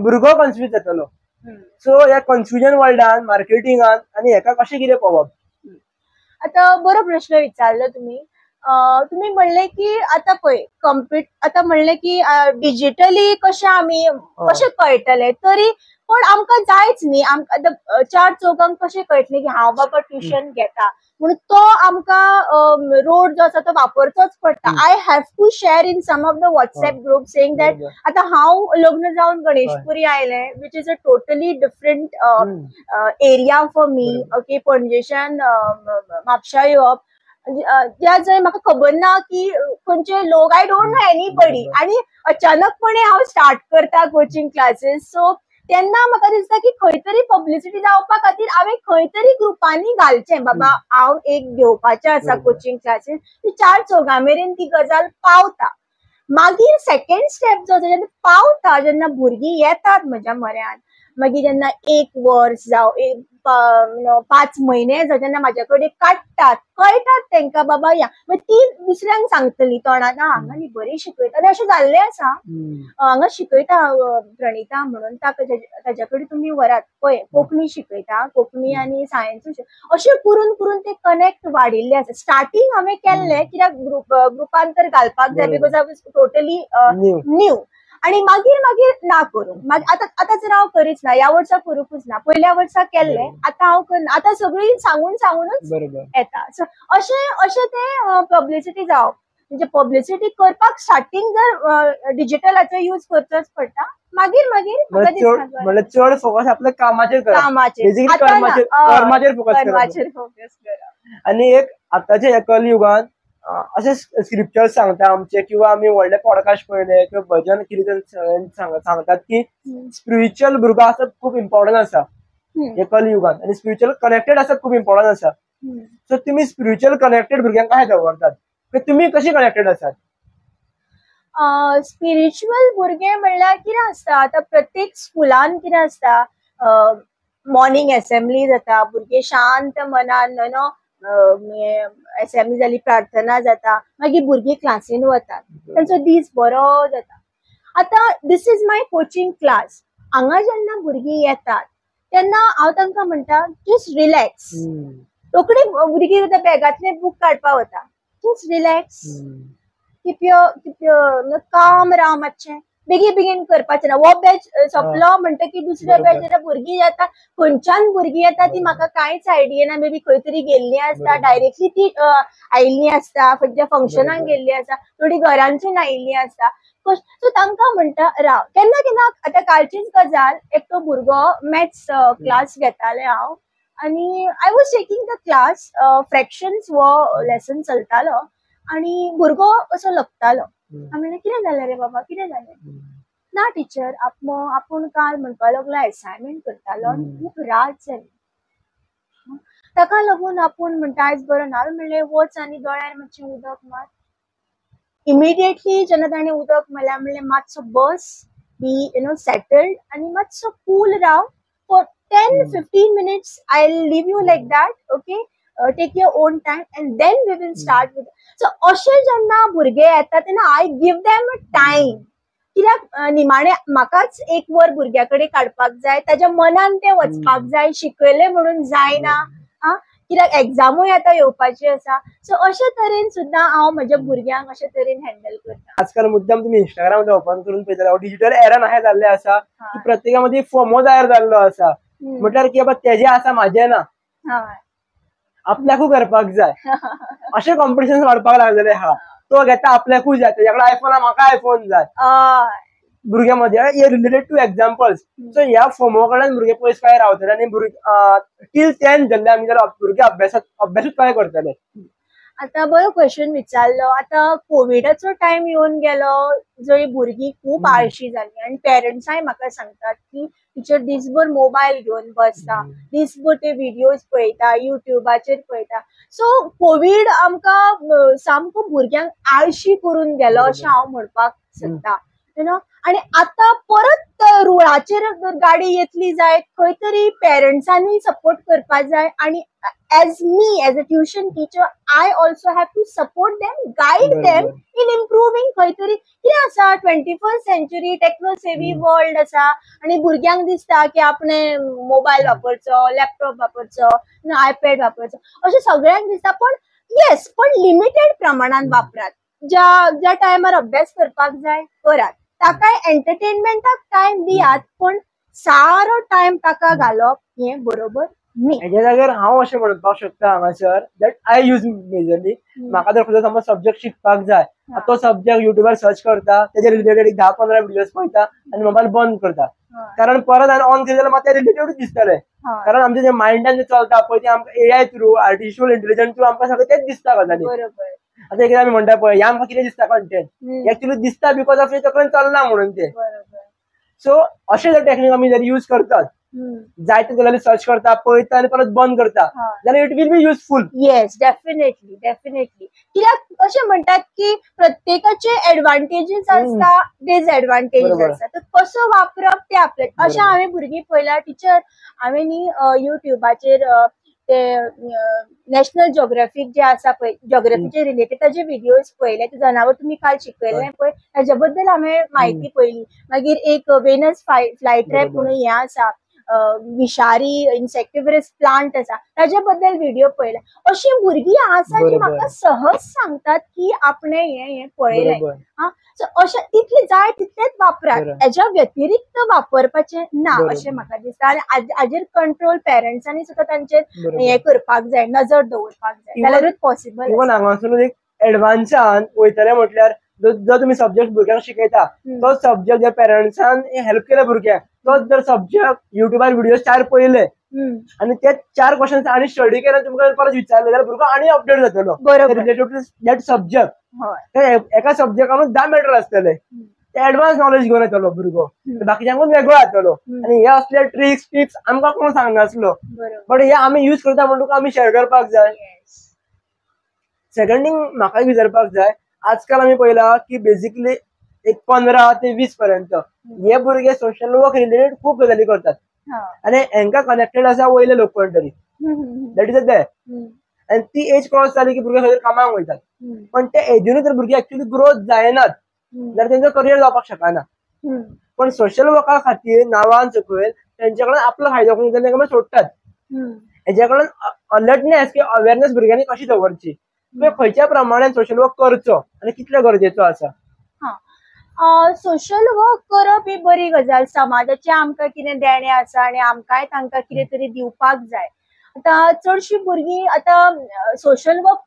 भुरगो कन्फ्यूज जातलो. सो ह्या कन्फ्युजन वर्ल्डान मार्केटिंगान आनी हेका कशें कितें पळोवप? आतां बरो प्रश्न विचारलो तुमी. तुमी म्हणलें की आतां पळय आतां म्हणलें की डिजिटली कशें आमी कशें कळटलें, तरी पण आमकां जायच न्ही, आमकां आतां चार चौगांक कशें कळटलें की हांव बाबा ट्युशन घेता म्हणून तो आमकां रोड जो आसा तो वापरचोच पडटा. I have to share in some of the WhatsApp group saying that आतां हांव लग्न जावन गणेशपुरी आयलें, which is a totally different area for me. Okay, पणजेच्यान म्हापशा येवप, ज्या जंय म्हाका खबर ना की खंयचे लोक, I don't know anybody, आनी अचानकपणे हांव स्टार्ट करता कोचिंग क्लासीस. सो तेन्ना म्हाका दिसता की खंय तरी पब्लिसिटी जावपा खातीर हांवें खंय तरी ग्रुपांनी घालचें, बाबा हांव एक घेवपाचें आसा कोचिंग क्लासीस, ती चार चौगां मेरेन ती गजाल पावता. मागीर सेकेंड स्टेप जो जेन्ना पावता, जेन्ना भुरगीं येतात म्हज्या म्हऱ्यान, मागीर जेन्ना एक वर्स जावं 5 म्हयने जावं जेन्ना म्हाज्या कडेन काडटात, कळटात तेंकां बाबा या, मागीर ती दुसऱ्यांक सांगतली तोंडान, हांगा न्ही बरी शिकयता. आनी अशें जाल्लें आसा, हांगा शिकयता प्रणिता म्हणून, ताज्या कडेन तुमी व्हरात, पळय कोंकणी शिकयता, कोंकणी आनी सायन्सूय, अशें करून करून ते कनेक्ट वाडिल्ले आसा. स्टार्टींग हांवें केल्लें कित्याक ग्रुपान तर घालपाक जाय, because I was totally new. आणि मागीर मागीर ना करूंक, मागीर आतां आतां जर हांव करीच ना, ह्या वर्सा करूंकूच ना, पयल्या वर्सा केल्लें, आतां हांव करना, आतां सगळीं सांगून सांगूनच येता. सो अशें अशें तें पब्लिसिटी जावप, म्हणजे पब्लिसिटी करपाक स्टार्टींग जर डिजिटलाचो यूज करचोच पडटा, मागीर मागीर म्हणल्यार चड फोकस आपल्या कामाचेर करप, कामाचेर कर्माचेर फोकस करप. आनी एक आतांच्या ह्या कलयुगान अशे स्क्रिप्चर्स सांगता आमचे, किंवा आमी व्हडले पॉडकास्ट पळयले किंवा भजन किर्तन सांगतात की स्पिरिच्युअल भुरगो आसप खूब इम्पॉर्टंट आसा हे कलयुगान, आनी स्पिरिच्युअल कनेक्टेड आसप खूब इम्पॉर्टंट आसा. सो तुमी स्पिरिच्युअल कनेक्टेड भुरग्यांक कशें दवरतात, तुमी कशी कनेक्टेड आसात? स्पिरिच्युअल भुरगे म्हणल्यार कितें आसता, आतां प्रत्येक स्कुलान कितें आसता, मॉर्निंग एसेंब्ली जाता, भुरगे शांत मनान नो एसेंब्ली जाली, प्रार्थना जाता, मागीर भुरगीं क्लासीन वतात, तांचो दीस बरो जाता. आतां this is my coaching class, हांगा जेन्ना भुरगीं येतात तेन्ना हांव तांकां म्हणटा जस्ट रिलॅक्स. रोखडी भुरगीं बॅगांतले बूक काडपाक वता, just relax, keep your काम राव, मातशें बेगीन बेगीन करपाचें ना. हो बॅच सोंपलो म्हणटकीर दुसऱ्या बॅच जेन्ना भुरगीं येता, खंयच्यान भुरगीं येता ती म्हाका कांयच आयडिया ना, मे बी खंय तरी गेल्लीं आसता, डायरेक्टली ती आयिल्लीं आसता, खंयच्या फंक्शनाक गेल्लीं आसता, थोडीं घरांसून आयिल्लीं आसता. सो तांकां म्हणटा राव. केन्ना केन्ना आतां कालचीच गजाल, एकटो भुरगो मॅथ्स क्लास घेतालें हांव, आनी I was taking the class, fractions हो लेसन चलतालो, आनी भुरगो असो लकतालो. हांवें म्हणलें कितें जालें रे बाबा, कितें जालें? ना टिचर, आपूण काल म्हणपाक लागलो एसायनमेंट करतालो आनी खूब रात जाली, ताका लागून आपूण म्हणटा आयज बरो ना. हांवें म्हणलें वच आनी दोळ्यार मातशें उदक मार. इमिडिएटली जेन्ना ताणें उदक मारलें, म्हणलें मातसो बस, बी you know settled, आनी मातसो cool Rao for 10-15 minutes. I will leave you like that, okay? Take your own time and then we will start with. So अशें जेन्ना भुरगे येता तेन्ना I give them a time, कित्याक निमाणे म्हाकाच एक वर भुरग्या कडेन काडपाक जाय, ताज्या मनान तें वचपाक जाय, शिकयलें म्हणून जायना, कित्याक एग्जामूय आतां येवपाची आसा. सो अशे तरेन सुद्दां हांव म्हज्या भुरग्यांक अशे तरेन हँडल करता. आजकाल मुद्दाम तुमी इंस्टाग्राम ओपन करून पळयता, डिजिटल एरन अशें जाल्लें आसा की प्रत्येका मदीं फोमो तयार जाल्लो आसा. म्हटल्यार की बाबा तेजें आसा म्हाजें ना, आपल्याकूय करपाक जाय, अशें कॉम्पिटिशन वाडपाक लागलेलें आहा. तो घेता आपल्याकूय जाय, तेज्या कडेन आयफोन आहा म्हाका आयफोन जाय, भुरग्यां मदीं हे रिलेटेड टू एग्जाम्पल्स. सो ह्या फोमो कडल्यान भुरगे पयस काय रावतले आनी भुरगे टील 10 जाल्ले आमी जाल्यार भुरगे अभ्यासूच काय करतले. आतां बरो क्वेश्चन विचारलो. आतां कोविडाचो टायम येवन गेलो जंय भुरगीं खूब आळशी जाली आनी पेरंट्सांय म्हाका सांगतात की टिचर दिसभर मोबायल घेवन बसता, दिसभर ते व्हिडियोज पळयता, युट्यूबाचेर पळयता. सो कोवीड आमकां सामको भुरग्यांक आळशी करून गेलो अशें हांव म्हणपाक सोदता, you know. आनी आतां परत रुळाचेर जर गाडी येतली जायत खंय तरी पेरंट्सांनी सपोर्ट करपाक जाय आनी as me as a tuition teacher I also have to support them, guide them in improving. खंय तरी कितें आसा, 21st century techno savvy world आसा आनी भुरग्यांक दिसता की आपणे मोबायल वापरचो, लॅपटॉप वापरचो, आयपॅड वापरचो, अशें सगळ्यांक दिसता. पण येस, पण लिमिटेड प्रमाणान वापरात. ज्या ज्या टायमार अभ्यास करपाक जाय करात, ताकाय एंटरटेनमेंटाक टायम दियात, पण सारो टायम ताका घालप हें बरोबर न्ही. हेज्या जाग्यार हांव अशें म्हणपाक शकता हांगासर that I use majorly. म्हाका जर खंयचो समज सब्जेक्ट शिकपाक जाय, तो सब्जेक्ट युट्यूबार सर्च करता, तेजे रिलेटेड एक 10-15 व्हिडियोज पळयता आनी मोबायल बंद करता. कारण परत हांवें ऑन केले जाल्यार म्हाका ते रिलेटेडूच दिसतले. कारण आमचे जे मायंडान जे चलता पळय ते आमकां AI through, artificial intelligence through आमकां सगळें तेच दिसता गजाली. आतां एकदां आमी म्हणटा पळय, ह्या आमकां कितें दिसता कंटेंट, एक्चुअली दिसता because of हे तकलेन चलना म्हणून ते. सो अशें जर टेक्नीक आमी जर यूज करतात, जायते गजाली सर्च करता, पळयता आनी परत बंद करता, जाल्यार it will be useful. Yes, definitely definitely. कित्याक अशें म्हणटात की प्रत्येकाचे एडवांटेजीस आसता, डिसएडवांटेजीस आसता, तर कसो वापरप ते आपले. अशें हांवें भुरगीं पळयला, टिचर हांवें न्ही युट्यूबाचेर ते नॅशनल जिओग्राफीक जे आसा पळय, जिओग्राफीचे रिलेटेड ताजे व्हिडियोज पळयले, ते जनावर तुमी काल शिकयलें पळय ताजे बद्दल हांवें म्हायती पळयली. मागीर एक वेनस फ्लाय ट्रॅप म्हणून हें आसा, विशारी इन्सेक्टिवरस प्लांट आसा, ताजे बद्दल व्हिडिओ पळयला. अशी भुरगीं आसा जी म्हाका सहज सांगतात की आपणे हें हें पळयलें. सो अशें तितलें जाय तितलेंच वापरात, हेज्या व्यतिरिक्त वापरपाचें ना अशें म्हाका दिसता. आनी हाजेर कंट्रोल पेरंट्सांनी सुद्दां तांचेर हें करपाक जाय, नजर दवरपाक जाय, जाल्यारूच पॉसिबल. इवन हांगासून एक एडवान्सान वयतले म्हटल्यार जो तुमी सब्जेक्ट भुरग्यांक शिकयता तो सब्जेक्ट जर पेरंट्सान हेल्प केले भुरग्यांक, तो जर सब्जेक्ट युट्यूबार व्हिडियो 4 पळयले आनी ते 4 क्वेश्चन्स आनी स्टडी केले तुमकां परत विचारले जाल्यार भुरगो आनी अपडेट जातलो रिलेटेड टू that subject. एका सब्जेक्टानूच 10 मॅटर आसतले, ते एडवान्स नॉलेज घेवन येतलो भुरगो, बाकीच्यांकून वेगळो जातलो. आनी हे असले ट्रिक्स टिप्स आमकां कोण सांगनासलो, बट हे आमी यूज करता म्हणटकूच आमी शेअर करपाक जाय. सेकंड थिंग म्हाका विचारपाक जाय, आजकाल आमी पळयला की बेसिकली एक 15 ते 20 पर्यंत हे भुरगे सोशल वर्क रिलेटेड खूब गजाली करतात आनी हेंकां कनेक्टेड आसा वयले लोक कोण तरी, that is a they. आनी ती एज क्रॉस जाली की भुरगे खंय कामाक वयतात, पण ते एजीनूय जर भुरगे एक्चुअली ग्रोथ जायनात जाल्यार तेंचो करियर जावपाक शकना. पण सोशल वर्का खातीर नांवान सकयल तेंचे कडेन आपलो फायदो करून तेंकां मागीर सोडटात. हेज्या कडेन अलर्टनेस किंवा अवेरनेस भुरग्यांनी कशी दवरची, खंयच्या प्रमाणे सोशल वर्क करचो आनी कितलो गरजेचो आसा. सोशल वर्क करप ही बरी गजाल, समाजाचें आमकां कितें देणें आसा आनी आमकांय तांकां कितें तरी दिवपाक जाय. आतां चडशीं भुरगीं आतां सोशल वर्क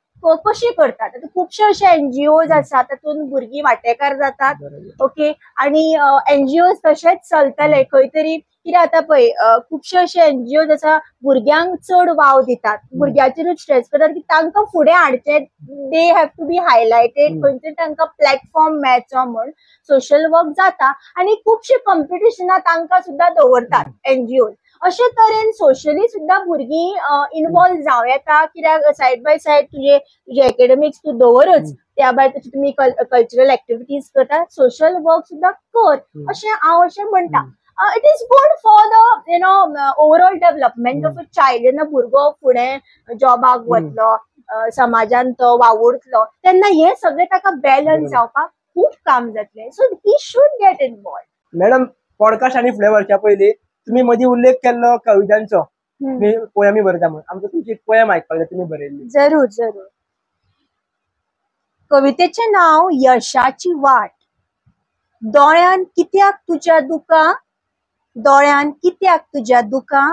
कशी करतात, आतां खुबशे अशे एनजीओज आसा तातूंत भुरगीं वांटेकार जातात, ओके. आनी एनजीओज तशेंच चलतले खंय तरी, कित्याक आतां पळय खुबशे अशे एनजीओज आसा भुरग्यांक चड वाव दितात, भुरग्यांचेरूच स्ट्रेस करतात की तांकां फुडें हाडचें, they have to be highlighted, खंय तरी तांकां प्लॅटफॉर्म मेळचो म्हूण सोशल वर्क जाता. आनी खुबशे कॉम्पिटिशनां तांकां सुद्दां दवरतात एनजीओज. अशे तरेन सोशली सुद्दां भुरगीं इनवॉल्व जावं येता, कित्याक सायड बाय सायड तुजे तुजे एकेडमिक्स तूं दवरच, त्या भायर तशें तुमी कल्चरल एक्टिविटीज करता, सोशल वर्क सुद्दां कर अशें हांव अशें म्हणटा. It is good for the overall development of a child. जेन्ना भुरगो फुडें जॉबाक वतलो, समाजान तो वावुरतलो, तेन्ना हे सगळें ताका बॅलन्स जावपाक खूब काम जातलें. So he should get involve. Madam, podcast आनी फुडें व्हरच्या पयलीं तुमी मदीं उल्लेख केल्लो कवितांचो, तुमी पोयमी बरयता म्हणून. आमकां तुमची पोयम आयकपाक जाय तुमी बरयल्ली. जरूर जरूर. कवितेचें नांव यशाची वाट. दोळ्यान कित्याक तुज्या दुकां, दोळ्यान कित्याक तुज्या दुकां,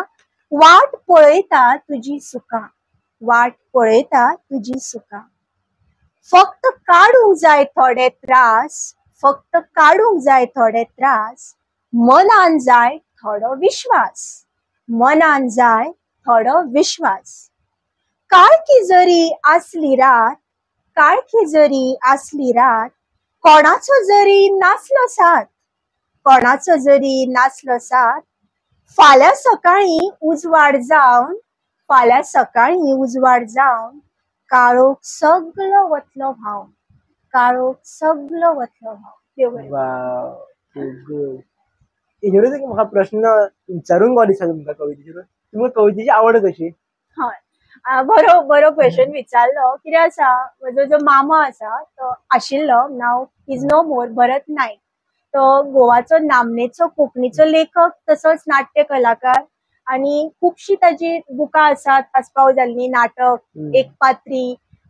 वाट पळयता तुजी सुखां, वाट पळयता तुजी सुखां. फक्त काडूंक जाय थोडे त्रास, फक्त काडूंक जाय थोडे त्रास, मनान जाय थोडो विश्वास, मनान जाय थोडो विश्वास. काळखी जरी आसली रात, काळखी जरी आसली रात, कोणाचो जरी नासलो साथ, कोणाचो जरी नासलो साथ, फाल्यां सकाळीं उजवाड जावन, फाल्यां सकाळीं उजवाड जावन, काळोख सगलो वतलो व्हांवन, काळोख सगलो वतलो व्हांवन. देव बरें. गुड. हेजेरूच एक म्हाका प्रश्न विचारूंक गो दिसता तुमकां कवितेचेर. तुमकां कवितेची आवड कशी? हय, बरो बरो क्वेश्चन विचारलो. कितें आसा, म्हजो जो मामा आसा तो आशिल्लो, now is no more, Bharat Naik. तो गोवाचो नामनेचो कोंकणीचो लेखक, तसोच नाट्य कलाकार, आनी खुबशीं ताजी बुकां आसात आस्पाव जाल्लीं, नाटक, एक पात्री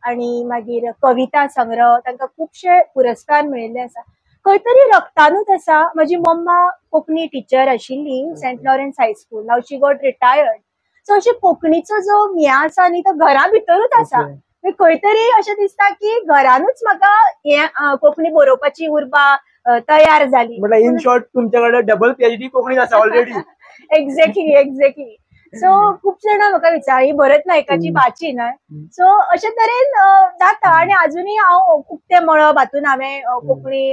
आनी मागीर कविता संग्रह. तांकां खुबशे पुरस्कार मेळिल्ले आसा. खंय तरी रक्तानूच आसा. म्हजी मम्मा कोंकणी टिचर आशिल्ली, Saint Lawrence High School. Now she got retired. So अशें कोंकणीचो जो हें आसा न्ही, तो घरा भितरूच आसा. खंय तरी अशें दिसता की घरानूच म्हाका हें कोंकणी बरोवपाची उर्बा तयार जाली. म्हटल्यार इन शॉर्ट तुमच्याकडे डबल पीएचडी कोंकणीत आसा ऑलरेडी. Exactly exactly. सो खूब जाणां म्हाका विचार, ही भरत नायकाची भाची न्हय. सो अशे तरेन जाता. आनी अजुनूय हांव उक्तें मळब हातून हांवें कोंकणी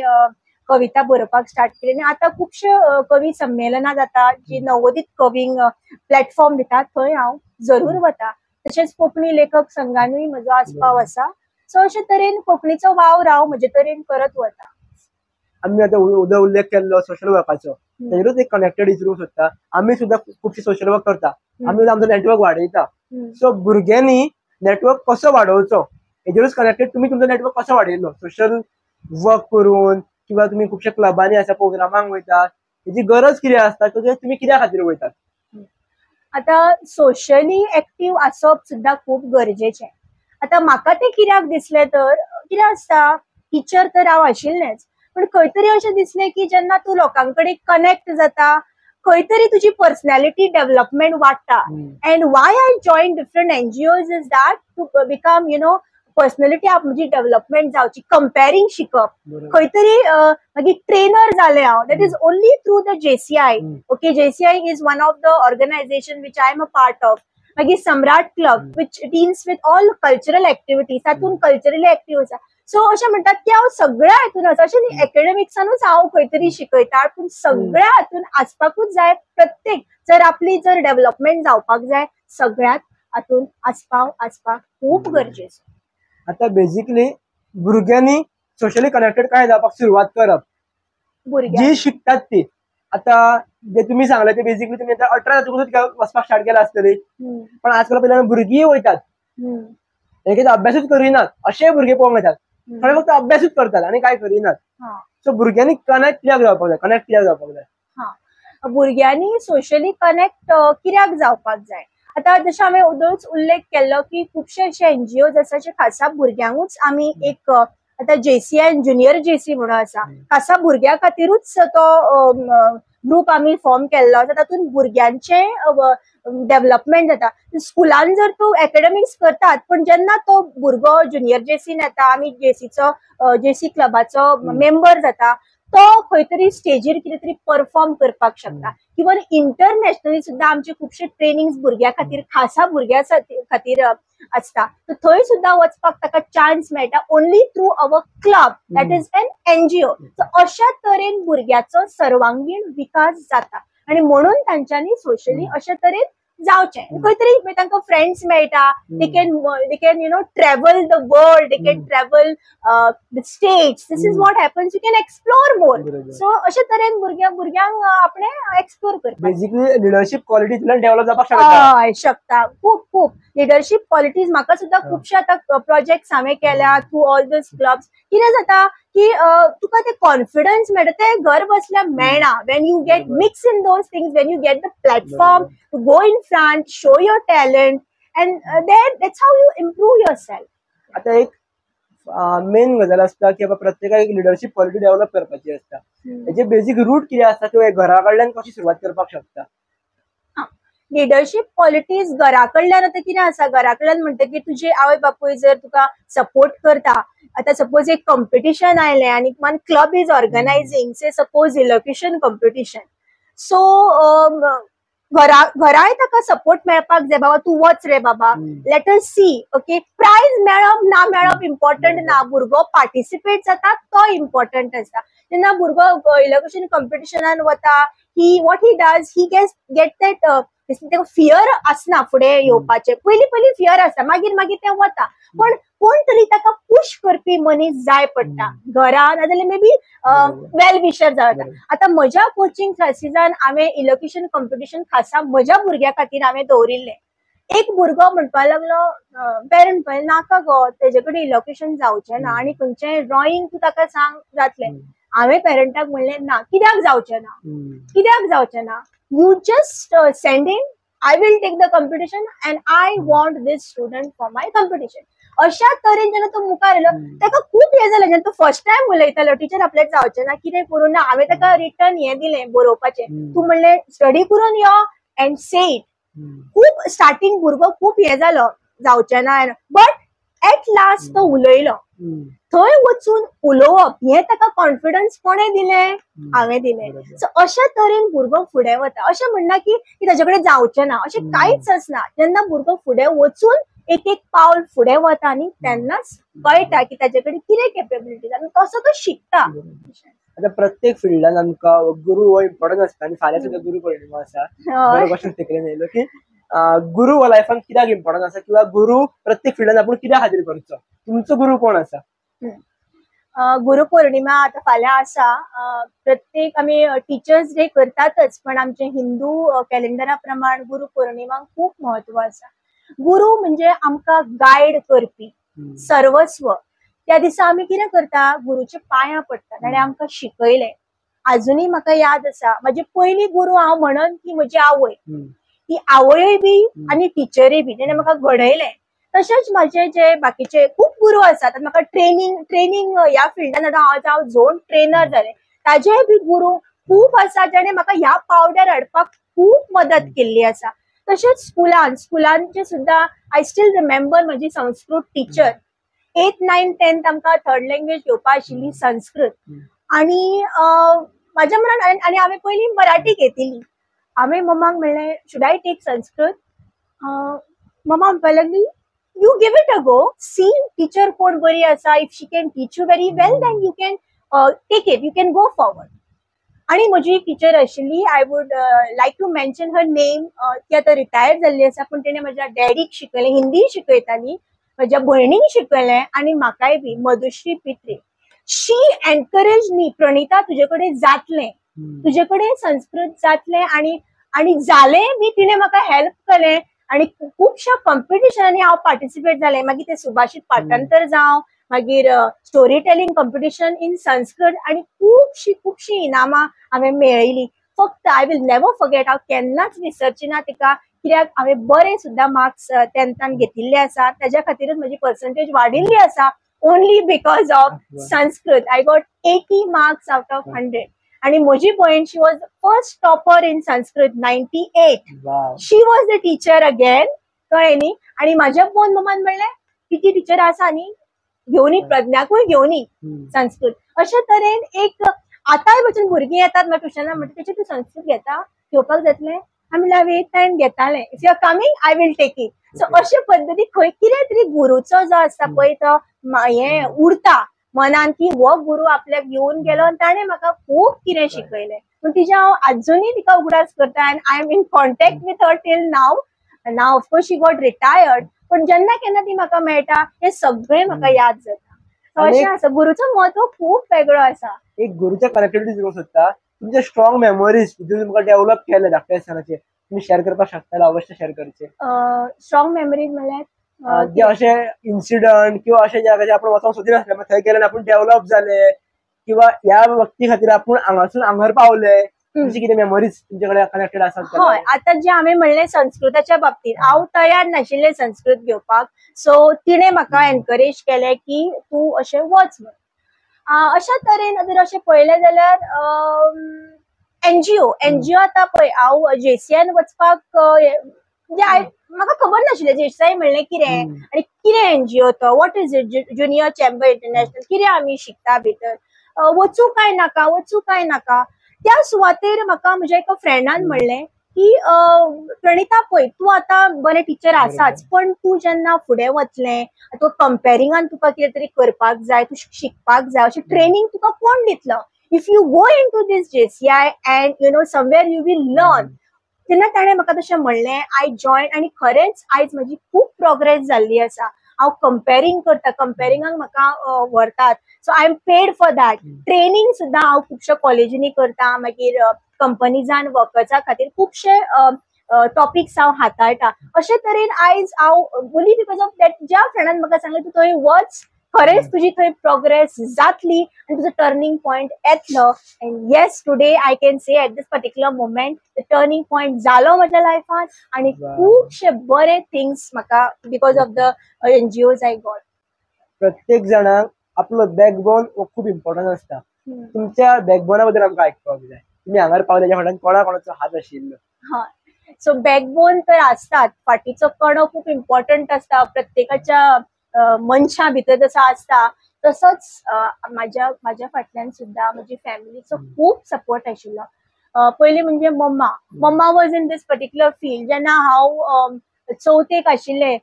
कविता बरोवपाक स्टार्ट केली. आनी आतां खुबशे कवी संमेलनां जाता, जी नवोदीत कवींक प्लॅटफॉर्म दितात, थंय हांव जरूर वता. तशेंच कोंकणी लेखक संघानूय म्हजो आस्पाव आसा. सो अशे तरेन कोंकणीचो वावर हांव म्हजे तरेन करत वता. आमी आतां उदय उल्लेख केल्लो सोशल वर्काचो, तेजेरूच एक कनेक्टेड विचारूंक सोदता. आमी सुद्दां खुबशे सोशल वर्क करता, आमी आमचो नेटवर्क वाडयता. सो भुरग्यांनी नेटवर्क कसो वाडोवचो हेजेरूच कनेक्टेड, तुमी तुमचो नेटवर्क कसो वाडयलो सोशल वर्क करून, किंवा तुमी खुबशे क्लबांनी आसा, प्रोग्रामांक वयतात, हेजी गरज कितें आसता, तुमी कित्या खातीर वयतात? आतां सोशली एक्टीव आसप सुद्दां खूब गरजेचें. आतां म्हाका तें कित्याक दिसलें तर, कितें आसता, टिचर तर हांव आशिल्लेंच, पूण खंय तरी अशें दिसलें की जेन्ना तूं लोकां कडेन कनेक्ट जाता, खंय तरी तुजी पर्सनॅलिटी डेव्हलपमेंट वाडटा. And why I join different NGOs is that to become personality म्हजी डेव्हलपमेंट जावची, कंपेरींग शिकप, खंय तरी मागीर ट्रेनर जालें हांव. That is only through the JCI. Okay, JCI is one of the organization which I am a part of. मागीर Samrat club which deals with all cultural activities, तातूंत कल्चरली एक्टीव आसा. सो अशें म्हणटात की हांव सगळ्या हातून आसा. अशें न्ही एकेडमिक्सानूच हांव खंय तरी शिकयता, पूण सगळ्या हातून आसपाकूच जाय. प्रत्येक जर आपली जर डेव्हलपमेंट जावपाक जाय, सगळ्यात हातून आस्पाव आसपाक खूब गरजेचो. आता बेसिकली भुरग्यांनी सोशली कनेक्टेड काय जावपाक सुरवात करप, जी शिकतात ती. आता जे तुम्ही सांगले ते बेसिकली तुम्ही आता 18 जातकूच वचपाक स्टार्ट केला आसतली, पण आजकाल पहिल्यान भुरगीं वयतात, एक अभ्यासूच करिनात अशे भुरगे पळोवंक येतात. थोडे फक्त अभ्यासूच करतात आनी काय करिनात. सो भुरग्यांनी कनेक्ट कित्याक जावपाक जाय, कनेक्ट कित्याक जावपाक जाय? भुरग्यांनी सोशली कनेक्ट कित्याक जावपाक जाय? आतां जशें हांवें उदोच उल्लेख केल्लो की खुबशे अशे एनजीओज आसा जे खासा भुरग्यांकूच आमी एक आतां जेसीआय ज्युनियर जेसी म्हणून आसा, खासा भुरग्यां खातीरूच तो ग्रूप आमी फॉर्म केल्लो आसा. तातूंत भुरग्यांचें डेव्हलपमेंट जाता. स्कुलान जर तूं एकेडमिक्स करतात, पण जेन्ना तो भुरगो ज्युनियर जेसीन येता, आमी जेसीचो जेसी क्लबाचो मेंबर जाता, तो खंय तरी स्टेजीर कितें तरी परफॉर्म करपाक शकता. इवन इंटरनॅशनली सुद्दां आमचे खुबशे ट्रेनिंग्स भुरग्यां खातीर, खासा भुरग्यां खातीर आसता. थंय सुद्दां वचपाक ताका चान्स मेळटा only through our club, that is an NGO. So अशा तरेन भुरग्याचो सर्वांगीण विकास जाता आनी म्हणून तांच्यांनी सोशली अशे तरेन जावचें. खंय तरी तांकां फ्रेंड्स मेळटा, they can travel the world, they can travel the states. This is what happens, you can explore more. So अशे तरेन भुरग्यांक आपणे एक्सप्लोर करपाक. बेसिकली लिडरशिप क्वालिटी तुला डेव्हलप जावपाक शकता. हय, शकता. खूब खूब लिडरशीप क्वालिटीज. म्हाका सुद्दां खुबशे आतां प्रोजेक्ट्स हांवें केल्या थ्रू ऑल those clubs. कितें जाता की तुका ते कॉन्फिडन्स मेळटा, ते घर बसल्या मेळना. When you get mix in those things, when you get the platform to go in front, show your talent, and that's how you improve yourself. आता एक मेन गजाल आसता की बाबा प्रत्येकाक एक लिडरशीप क्वालिटी डेव्हलप करपाची आसता. हेजे बेसिक रूट कितें आसता किंवा घरा कडल्यान कशी सुरवात करपाक शकता? लिडरशीप क्वालिटीज घरा कडल्यान आतां कितें आसा, घरा कडल्यान म्हणटकीर तुजे आवय बापूय जर तुका सपोर्ट करता. आतां सपोज एक कॉम्पिटिशन आयलें आनी one club is organizing, say suppose elocution competition, so घरा घराय ताका सपोर्ट मेळपाक जाय, बाबा तूं वच रे बाबा, let us see. Okay, prize मेळप ना मेळप इम्पॉर्टंट ना, भुरगो पार्टिसिपेट जाता तो इम्पॉर्टंट आसता. जेन्ना भुरगो इलोक्युशन कॉम्पिटिशनान वता, he what he does, he get that ताका फियर आसना फुडें येवपाचें. पयलीं पयलीं फियर आसता, मागीर मागीर तें वता. पण कोण तरी ताका पुश करपी मनीस जाय पडटा, घरा नाजाल्यार मे बी वेल विशर जावं येता. आतां म्हज्या कोचिंग क्लासीसान हांवें इलोक्युशन कॉम्पिटिशन खासा म्हज्या भुरग्या खातीर हांवें दवरिल्लें. एक भुरगो म्हणपाक लागलो, पेरंट पळय, नाका गो, तेजे कडेन इलोक्युशन जावचें ना आनी खंयचें ड्रॉइंग तूं ताका सांग जातलें. हांवें पेरंटाक म्हणलें, ना, कित्याक जावचें ना? कित्याक जावचें ना? You just send him, I will take the competition and I want this student for my competition. अशा तरेन जेन्ना तो मुखार येयलो, ताका खूब हें जालें. जेन्ना तो फर्स्ट टायम उलयतालो, टिचर आपल्याक जावचें ना, कितें करूं ना. हांवें ताका रिटर्न हें दिलें बरोवपाचें, तूं म्हणलें स्टडी करून यो एंड से it. खूब स्टार्टिंग भुरगो खूब हें जालो, जावचें ना, बट एट लास्ट तो उलयलो. थंय वचून उलोवप हें ताका कॉन्फिडन्स कोणें दिलें? हांवें दिलें. सो अशा तरेन भुरगो फुडें वता. अशें म्हणना की ताजे कडेन जावचें ना, अशें कांयच आसना. जेन्ना भुरगो फुडें वचून एक एक पावल फुडें वता न्ही, तेन्नाच कळटा की ताजे कडेन कितें केपेबिलिटीज आनी तसो तो शिकता. आता प्रत्येक फिल्डान आमकां गुरू हो इम्पॉर्टंट आसता आनी फाल्यां सुद्दां गुरू पौर्णिमा आसा. बरो क्वेश्चन तकलेन येयलो की गुरू हो लायफान कित्याक इम्पॉर्टंट आसा किंवा गुरू प्रत्येक फिल्डान आपूण कित्या खातीर करचो? तुमचो गुरू कोण आसा? गुरु पौर्णिमा आतां फाल्यां आसा. प्रत्येक आमी टिचर्स डे करतातच, पण आमचे हिंदू कॅलेंडरा प्रमाण गुरु पौर्णिमाक खूब म्हत्व आसा. गुरु म्हणजे आमकां गायड करपी सर्वस्व. त्या दिसा आमी कितें करता? गुरुच्या पांयां पडटा. ताणें आमकां शिकयलें. आजुनूय म्हाका याद आसा, म्हजी पयली गुरू हांव म्हणन ती म्हजी आवय. ती आवयूय बी आनी टिचरूय बी, तेणें म्हाका घडयलें. तशेंच म्हाजे जे बाकीचे खूब गुरू आसात. म्हाका ट्रेनिंग ह्या फिल्डान आतां हांव झोन ट्रेनर जालें, ताजेय बी गुरू खूब आसा जेणे म्हाका ह्या पावड्यार हाडपाक खूब मदत केल्ली आसा. तशेंच स्कुलांचे सुद्दां I still remember म्हजी Sanskrit teacher. 8th 9th 10th आमकां थर्ड लँग्वेज घेवपा आशिल्ली संस्कृत. आनी म्हाज्या मनान आनी हांवें पयलीं मराठी घेतिल्ली. हांवें मम्माक म्हणलें, should I take Sanskrit? मम्मा म्हणपाक लागली, you give it a go, see teacher कोण बरी आसा, if she can teach you very well, then you can take it, you can go forward. आनी म्हजी एक टिचर आशिल्ली, I would like to mention her name. ती आतां retire जाल्ली आसा, पूण तिणें म्हज्या डॅडीक शिकयलें, हिंदी शिकयताली, म्हज्या भयणीक शिकयलें आनी म्हाकाय बी, मधुश्री पित्रे. She encourage me, Pranita, तुजे कडेन जातलें, तुजे कडेन संस्कृत जातलें. आनी आनी जालें बी. तिणें म्हाका हेल्प केलें आनी खुबश्या कॉम्पिटिशनांनी हांव पार्टिसिपेट जालें. मागीर ते सुभाषित पाठांतर जावं, मागीर story telling competition in Sanskrit, आनी खुबशीं खुबशीं इनामां हांवें मेळयली. फक्त I will never forget, हांव केन्नाच विसरची ना तिका, कित्याक हांवें बरे सुद्दां मार्क्स टेंथान घेतिल्ले आसा. ताज्या खातीरूच म्हजी पर्संटेज वाडिल्ली आसा. Only because of Sanskrit I got 80 marks out of 100. आणि म्हजी भयण, she was first topper in Sanskrit, 98. She was the teacher again, कळ्ळें न्ही? आनी म्हाज्या पोवन मम्मान म्हणलें, तिची टिचर आसा न्ही, घेवनी, प्रज्ञाकूय घेवनी संस्कृत. अशे तरेन एक आतांय पासून भुरगीं येतात म्हाका ट्युशनाक, म्हणटा, टिचर, तूं संस्कृत घेता? घेवपाक जातलें? हांवें म्हणलें, हांवें एट टायम घेतालें, if you are coming, I will take it. So अशे पद्दती खंय कितें तरी गुरूचो जो आसता पळय, तो हें उरता मनान की हो गुरू आपल्याक येवन गेलो आनी ताणें म्हाका खूब कितें शिकयलें. पूण तिजे हांव आजुनूय तिका उगडास करता and I am in contact with her till now. Now of course she got retired, पण जेन्ना केन्ना ती म्हाका मेळटा हे सगळें म्हाका याद जाता. अशें आसा, गुरूचो म्हत्व खूब वेगळो आसा. एक गुरूच्या कनेक्टिविटी दिवंक सोदता, तुमचे स्ट्रॉंग मेमोरीज तितून तुमकां डेव्हलप केले धाकटे आसतनाचे तुमी शेअर करपाक शकता, अवश्य शेअर करचे. स्ट्रॉंग मेमरीज म्हणल्यार जे अशे इन्सिडंट किंवा अशे जाग्याचे आपण वचोंक सोदिनासले थंय गेल्यार आपूण डेव्हलप जाले किंवा ह्या व्यक्ती खातीर आपूण हांगासून हांगर पावले, अशी कितें मेमोरीज तुमचे कडेन कनेक्टेड आसात? हय, आतां जे हांवें म्हणलें संस्कृताच्या बाबतींत हांव तयार नाशिल्लें संस्कृत घेवपाक, सो तिणें म्हाका एनकरेज केलें की तूं अशें वच म्हणून. अशा तरेन जर अशें पळयलें जाल्यार एनजीओ आतां पळय हांव जेसीआयन वचपाक म्हणजे म्हाका खबर नाशिल्लें जेसीआय म्हणलें कितें आनी कितें एनजीओ तो, what is it junior chamber international, कितें आमी शिकता भितर, वचूं काय नाका वचूं काय नाका. त्या सुवातेर म्हाका म्हज्या एका फ्रेंडान म्हणलें की प्रणिता पळय तूं आतां बरें टिचर आसाच, पण तूं जेन्ना फुडें वतलें तूं कंपेरिंगान तुका कितें तरी करपाक जाय, तूं शिकपाक जाय, अशें ट्रेनींग तुका कोण दितलो? If you go into this JCI and you know somewhere you will learn. तेन्ना ताणें म्हाका तशें म्हणलें, I join आनी खरेंच आयज म्हजी खूब प्रोग्रेस जाल्ली आसा. हांव कंपेरींग करता, कंपेरिंगाक म्हाका व्हरतात, so I am paid for that. Training सुद्दां हांव खुबश्या कॉलेजींनी करता, मागीर कंपनीजान वर्कर्सा खातीर खुबशे टॉपिक्स हांव हाताळटा. अशे तरेन आयज हांव ओन्ली because of that ज्या फ्रेंडान म्हाका सांगलें तूं थंय वच, खरेंच तुजी थंय प्रोग्रेस जातली आनी तुजो टर्निंग पॉयंट येतलो. And yes, today I can say at this particular moment the turning point जालो म्हज्या लायफान आनी खुबशे बरे थिंग्स म्हाका because of the NGOs I got. प्रत्येक जाणांक आपलो बॅकबोन हो खूब इम्पॉर्टंट आसता. तुमच्या बॅकबोना बद्दल आमकां आयकपाक जाय, तुमी हांगार पावले ज्या फाटल्यान कोणा कोणाचो हात आशिल्लो? हय, सो बॅकबोन तर आसतात, फाटीचो कणो खूब इम्पॉर्टंट आसता प्रत्येकाच्या मनशा भितर जसो आसता तसोच म्हाज्या म्हाज्या फाटल्यान सुद्दां म्हजी फॅमिलीचो खूब सपोर्ट आशिल्लो. पयलीं म्हणजे मम्मा, mamma was in this particular field. जेन्ना हांव चवथेक आशिल्लें,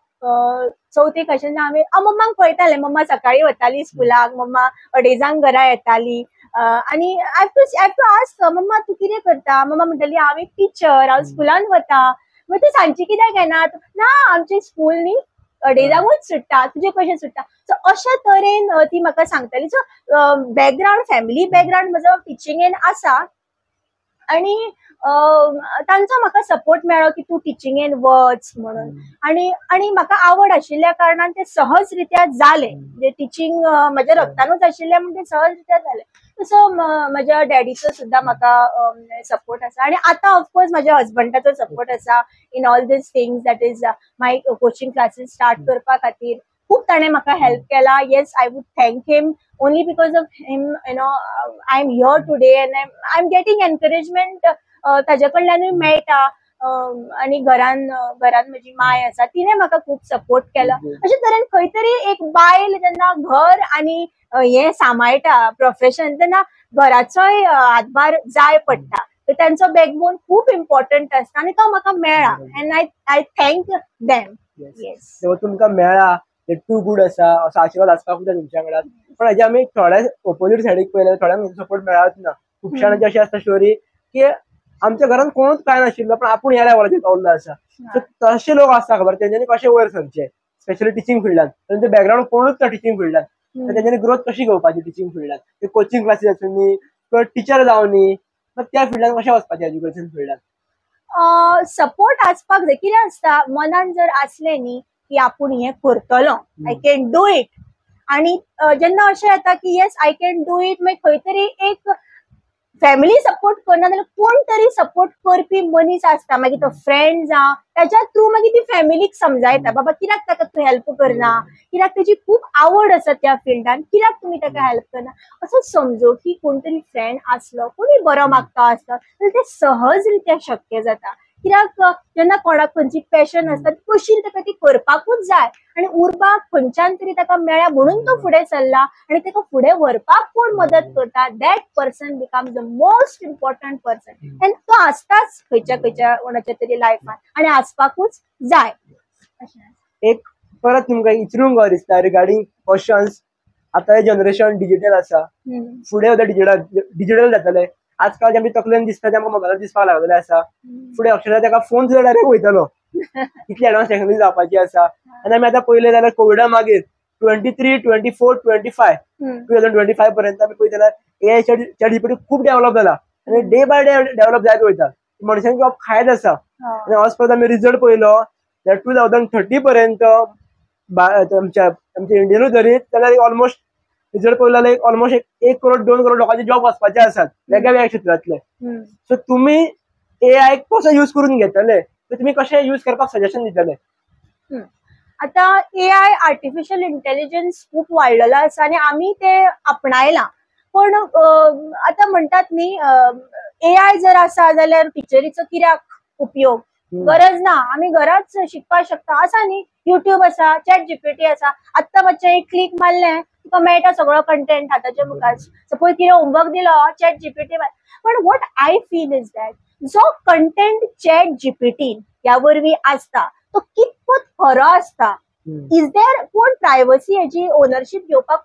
चवथेक आशिल्लें हांवें हांव मम्माक पळयतालें, मम्मा सकाळीं वताली स्कुलाक, मम्मा अडेजांक घरा येताली आनी I have to ask mamma तूं कितें करता? मम्मा म्हणटाली हांव एक टिचर, हांव स्कुलान वता. मागीर तूं सांजची कित्याक येना? ना आमचें स्कूल न्ही अडेजांकूच सुट्टा, तुजें कशें सुट्टा? सो अशा तरेन ती म्हाका सांगताली. सो बॅकग्रावंड, फॅमिली बॅकग्रावंड म्हजो टिचिंगेन आसा आनी तांचो म्हाका सपोर्ट मेळ्ळो की तूं टिचिंगेन वच म्हणून. आनी आनी म्हाका आवड आशिल्ल्या कारणान तें सहज रित्या जालें, म्हणजे टिचींग म्हज्या रक्तानूच आशिल्लें म्हण तें सहज रित्या जालें. तसो म्हज्या डॅडीचो सुद्दां म्हाका सपोर्ट आसा आनी आतां ऑफकोर्स म्हज्या हजबंडाचो सपोर्ट आसा in all these things, that is my coaching classes start करपा खातीर खूब ताणें म्हाका हेल्प केला. Yes, I would thank him. Only because of him you know I am here today and I am getting encouragement ताजे कडल्यानूय मेळटा. आनी घरान घरान म्हजी माय आसा, तिणें म्हाका खूब सपोर्ट केलो. अशे तरेन खंय तरी एक बायल जेन्ना घर आनी हें सांबाळटा प्रोफेशन, तेन्ना घराचोय हातभार जाय पडटा, तर तांचो बॅकबोन खूब इम्पॉर्टंट आसता आनी तो म्हाका मेळ्ळा and I thank them. Yes, तुमकां मेळ्ळा ते टू गूड आसा, असो आशिर्वाद आसपाक जाय तुमच्या वांगडा. पण हेजे आमी थोड्या ओपोजीट सायडीक पळयल्यार थोड्यांक सपोर्ट मेळत ना. खुबश्या जाणांची अशी आसता स्टोरी की आमच्या घरान कोणूच कांय नाशिल्लो पण आपूण ह्या लेवलाचेर पावल्लो आसा. सो तशे लोक आसता खबर, तेंच्यांनी कशें वयर सरचें स्पेशली टिचींग फिल्डान, तेंचे बॅकग्रावंड कोणूच ना टिचींग फिल्डान, तेंच्यांनी ग्रोथ कशी घेवपाची टिचींग फिल्डान, ते कोचिंग क्लासीस आसूनी किंवा टिचर जावनी, त्या फिल्डान कशें वचपाचें एज्युकेशन फिल्डान? सपोर्ट आसपाक जाय. कितें आसता, मनान जर आसलें न्ही की आपूण हें करतलो, I can do it, आनी जेन्ना अशें जाता की yes I can do it, मागीर खंय तरी एक फॅमिली सपोर्ट करना जाल्यार कोण तरी सपोर्ट करपी मनीस आसता, मागीर तो फ्रेंड जावं, ताच्या थ्रू मागीर ती फॅमिलीक समजायता, बाबा कित्याक ताका तूं हेल्प करना, कित्याक तेजी खूब आवड आसा त्या फिल्डान, कित्याक तुमी ताका हेल्प करना, असो समजोवपी कोण तरी फ्रेंड आसलो, कोणूय बरो मागता आसलो जाल्यार तें सहज रित्या शक्य जाता. कित्याक जेन्ना कोणाक खंयची पॅशन आसता ती कशी ताका ती करपाकूच जाय आनी उर्बा खंयच्यान तरी ताका मेळ्ळ्या म्हणून तो फुडें सरला आनी ताका फुडें व्हरपाक कोण मदत करता, that person becomes the most important person. आनी तो आसताच खंयच्या खंयच्या कोणाच्या तरी लायफान आनी आसपाकूच जाय. एक परत तुमकां विचारूंक गो दिसता रिगार्डींग क्वेश्चन्स, आतां जनरेशन डिजिटल आसा, फुडें सुद्दां डिजिटल जातलें, आजकाल जे आमच्या तकलेन दिसता ते आमकां मोबायलार दिसपाक लागलेले आसा. फुडें अक्षरशा ताका फोन सुद्दां डायरेक्ट वयतलो, इतली एडवान्स टेक्नॉलॉजी जावपाची आसा. आनी आमी आतां पळयलें जाल्यार कोविडा मागीर 23, 24, 25, 2025 पर्यंत आमी पळयत जाल्यार एआय चॅट जीपीटी खूब डेव्हलप जाला आनी डे बाय डे डेव्हलप जायत वयता. मनशांचे जॉब खायत आसा. आनी आज परत आमी रिजल्ट पळयलो जाल्यार 2030 पर्यंत आमच्या आमच्या इंडियनूच धरीत जाल्यार ऑलमोस्ट रिजल्ट पळयलो जाल्यार ऑलमोस्ट 1 करोड 2 करोड लोकांचे जॉब वचपाचे आसात वेगळ्या वेगळ्या क्षेत्रांतले. सो तुमी एआय कसो यूज करून घेतले, तुमी कशें यूज करपाक सजेशन दितले? आतां एआय आर्टिफिशियल इंटेलिजन्स खूब वाडलेलो आसा आनी आमी ते आपणायलां. पण आतां म्हणटात न्ही, एआय जर आसा जाल्यार टिचरीचो कित्याक उपयोग, गरज ना, आमी घराच शिकपाक शकता. आसा न्ही, युट्यूब आसा, चॅट जीपीटी आसा, आत्तां मातशें एक क्लिक मारलें तुका मेळटा सगळो कंटेंट हाताच्या मुखार. सपोज कितें होमवर्क दिलो चॅट जीपीटी. पण what I feel is that जो कंटेंट चॅट जीपीटी ह्या वरवीं आसता तो कितपत खरो आसता, is there कोण प्रायवसी हेजी ओनरशीप घेवपाक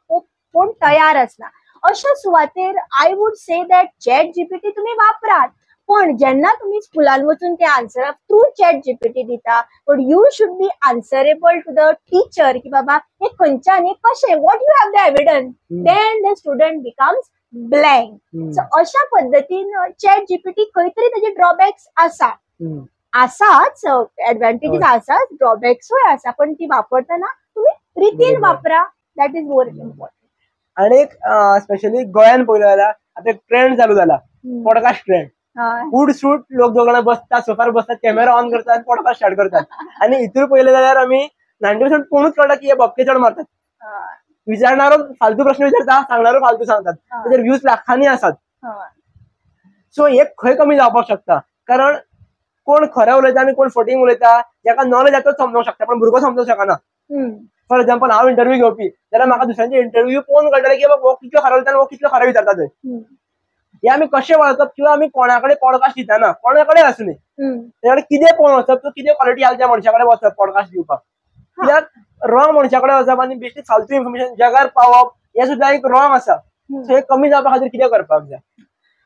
कोण तयार आसना. अशा सुवातेर I would say that chat GPT तुमी वापरात, पण जेन्ना तुमी स्कुलान वचून ते आन्सरां थ्रू चॅट जीपीटी दिता, but you should be answerable to the teacher की बाबा हे खंयच्यान हे कशें, what you have the evidence, then the student becomes blank. So अशा पद्दतीन चॅट जीपीटी खंय तरी तेजे ड्रॉबॅक्स आसा, आसाच, एडवांटेजीस आसाच, ड्रॉबॅक्सूय आसा, पण ती वापरतना तुमी रितीन वापरा, that is more important. आनी एक स्पेशली गोंयान पळयलो जाल्यार आतां एक ट्रेंड चालू जाला, पॉडकास्ट ट्रेंड. फूड सूट लोक दोग जाणां बसतात, सोफार बसतात, कॅमेरा ऑन करतात आनी पॉडकास्ट स्टार्ट करतात. आनी हितून पळयलें जाल्यार आमी 90% कोणूच कळटा की हे भपके चड मारतात, विचारणारो फालतू प्रश्न विचारता, सांगणारो फालतू सांगतात, तेजेर व्यूज लाखांनी आसात. सो हे खंय कमी जावपाक शकता, कारण कोण खरें उलयता आनी कोण फटींग उलयता जाका नॉलेज आसा तोच समजोंक शकता, पण भुरगो समजोंक शकना. फॉर एक्झाम्पल हांव इंटरव्यू घेवपी जाल्यार म्हाका दुसऱ्यांचे इंटरव्यू पळोवन कळटलें की बाबा हो कितलो खरें उलयता आनी हो कितलो खरें विचारता. ते हे आमी कशें वळखप किंवा आमी कोणा कडेन पॉडकास्ट दितना कोणा कडेन आसूं न्ही तेच्या कडेन कितें पळोवन वचप, तूं कितें क्वॉलिटी आसा त्या मनशा कडेन वचप पॉडकास्ट दिवपाक. कित्याक रॉंग मनशा कडेन वचप आनी बेश्टी फालतू इन्फॉर्मेशन जगार पावप हें सुद्दां एक रॉंग आसा. सो हें कमी जावपा खातीर कितें करपाक जाय?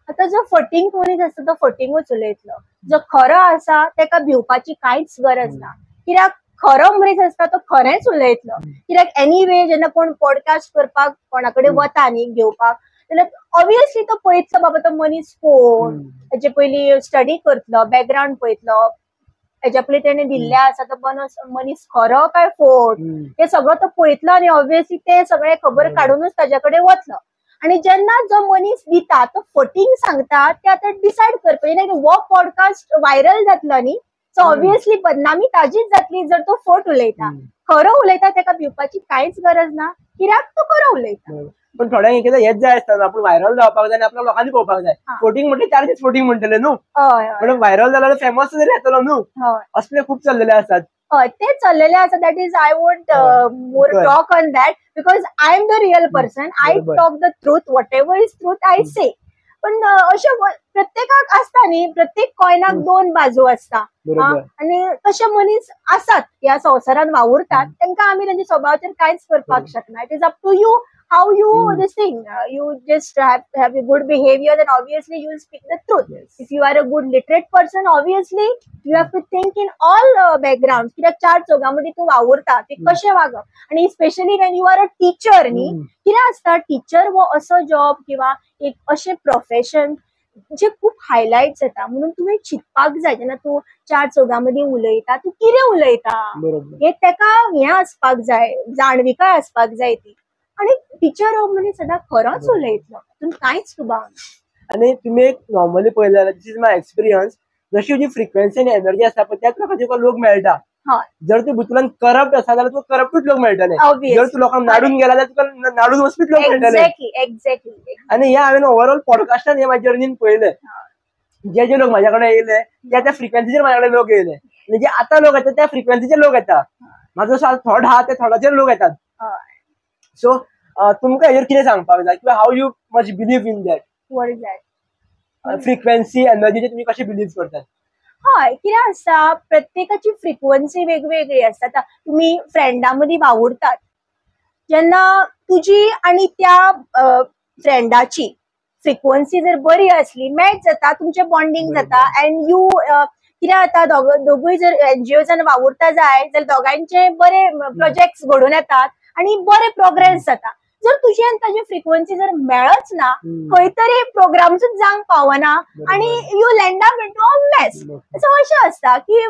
आतां जो फटींग मनीस आसता तो फटींगूच उलयतलो, जो खरो आसा तेका भिवपाची कांयच गरज ना, कित्याक खरो मनीस आसता तो खरेंच उलयतलो. कित्याक एनीवे जेन्ना कोण पॉडकास्ट करपाक कोणा कडेन वता न्ही घेवपाक जाल्यार ऑब्वियसली तो पळयतलो बाबा तो मनीस कोण, तेजे पयलीं स्टडी करतलो, बॅकग्रावंड पळयतलो, हेज्या पयलीं तेणें दिल्लें आसा तो मनीस खरो काय फोट हे सगळो तो पळयतलो आनी ऑब्वियसली ते सगळें खबर काडुनूच ताज्या कडेन वतलो. आनी जेन्ना जो मनीस दिता तो फटींग सांगता ते आतां डिसायड करपाचें, हो पॉडकास्ट व्हायरल जातलो न्ही, सो ऑब्वियसली बदनामी ताजीच जातली जर तो फट उलयता. खरो उलयता तेका भिवपाची कांयच गरज ना, कित्याक तो खरो उलयता. पण थोड्यांक एकदां हेच जाय आसता, आपूण व्हायरल जावपाक जाय आनी आपल्या लोकांनी पळोवपाक जाय. फटींग म्हणल्यार 4 दीस फटींग म्हणटले न्हू, पण व्हायरल जाल्यार फेमस जरी जातलो न्हू, असले खूब चल्लेले आसात. हय, ते चल्लेले आसा. That is I won't more talk on that because I am the real person, I talk the truth, whatever is truth I say. पण अशें प्रत्येकाक आसता न्ही, प्रत्येक कॉयनाक 2 बाजू आसता आनी तशे मनीस आसात ह्या संवसारान वावुरतात, तांकां आमी तेंच्या स्वभावाचेर कांयच करपाक शकना. It is up to you how you this thing, you just have a good behavior, then obviously you will speak the truth. If you are a good literate person, obviously you have to think in all backgrounds. कित्याक 4 चौगां मदीं तूं वावुरता ते कशें वागप, आनी especially when you are a teacher न्ही, कितें आसता टिचर हो असो जॉब किंवा एक अशें प्रोफेशन जे खूब हायलायट जाता, म्हणून तुवें चिंतपाक जाय जेन्ना तूं 4 चौगां मदीं उलयता तूं कितें उलयता हें तेका हें आसपाक जाय, जाणविकाय आसपाक जाय ती. आनी टिचर हो मनीस सदां खरोच उलयतलो, तितून कांयच दुबाव ना. आनी तुमी एक नॉर्मली पळयलें जाल्यार this is my experience, जशी तुजी फ्रिक्वेन्सी आनी एनर्जी आसता पळय त्याच प्रकारचे तुका लोक मेळटा. जर तूं भितून करप्ट आसा जाल्यार तुका करप्टूच लोक मेळटले, जर तूं लोकांक नाडून गेला जाल्यार तुका नाडून वचपीच लोक मेळटले. एक्झॅक्टली. आनी हे हांवें ओवरऑल पॉडकास्टान हे म्हाज्या जर्नीन पळयलें, जे जे लोक म्हाज्या कडेन येयले त्या त्या फ्रिक्वेन्सीचेर म्हाज्या कडेन लोक येयले, आनी जे आतां लोक येता त्या फ्रिक्वेन्सीचेर लोक येता. म्हाजो असो थॉट आहा त्या थॉटाचेर लोक येतात. सो तुमकां हेजेर कितें सांगपाक जाय किंवा how you much believe in that? What is that? Frequency एनर्जीचेर तुमी कशें बिलीव करतात? हय, कितें आसता प्रत्येकाची फ्रिक्वन्सी वेगवेगळी आसता. आतां तुमी फ्रेंडा मदीं वावुरतात जेन्ना तुजी आनी त्या फ्रेंडाची फ्रिक्वन्सी जर बरी असली, मॅच जाता, तुमचें बॉन्डिंग जाता. अँड you कितें जाता, दोगूय जर एनजीओजान वावुरता जाय जाल्यार दोगांयचे बरे प्रोजेक्ट्स घडून येतात आनी बरे प्रोग्रेस जाता. जर तुजी आनी ताजी फ्रिक्वन्सी जर मेळच ना, खंय तरी प्रोग्राम्सूच जावंक पावना आनी you land up into a mess. So अशें आसता की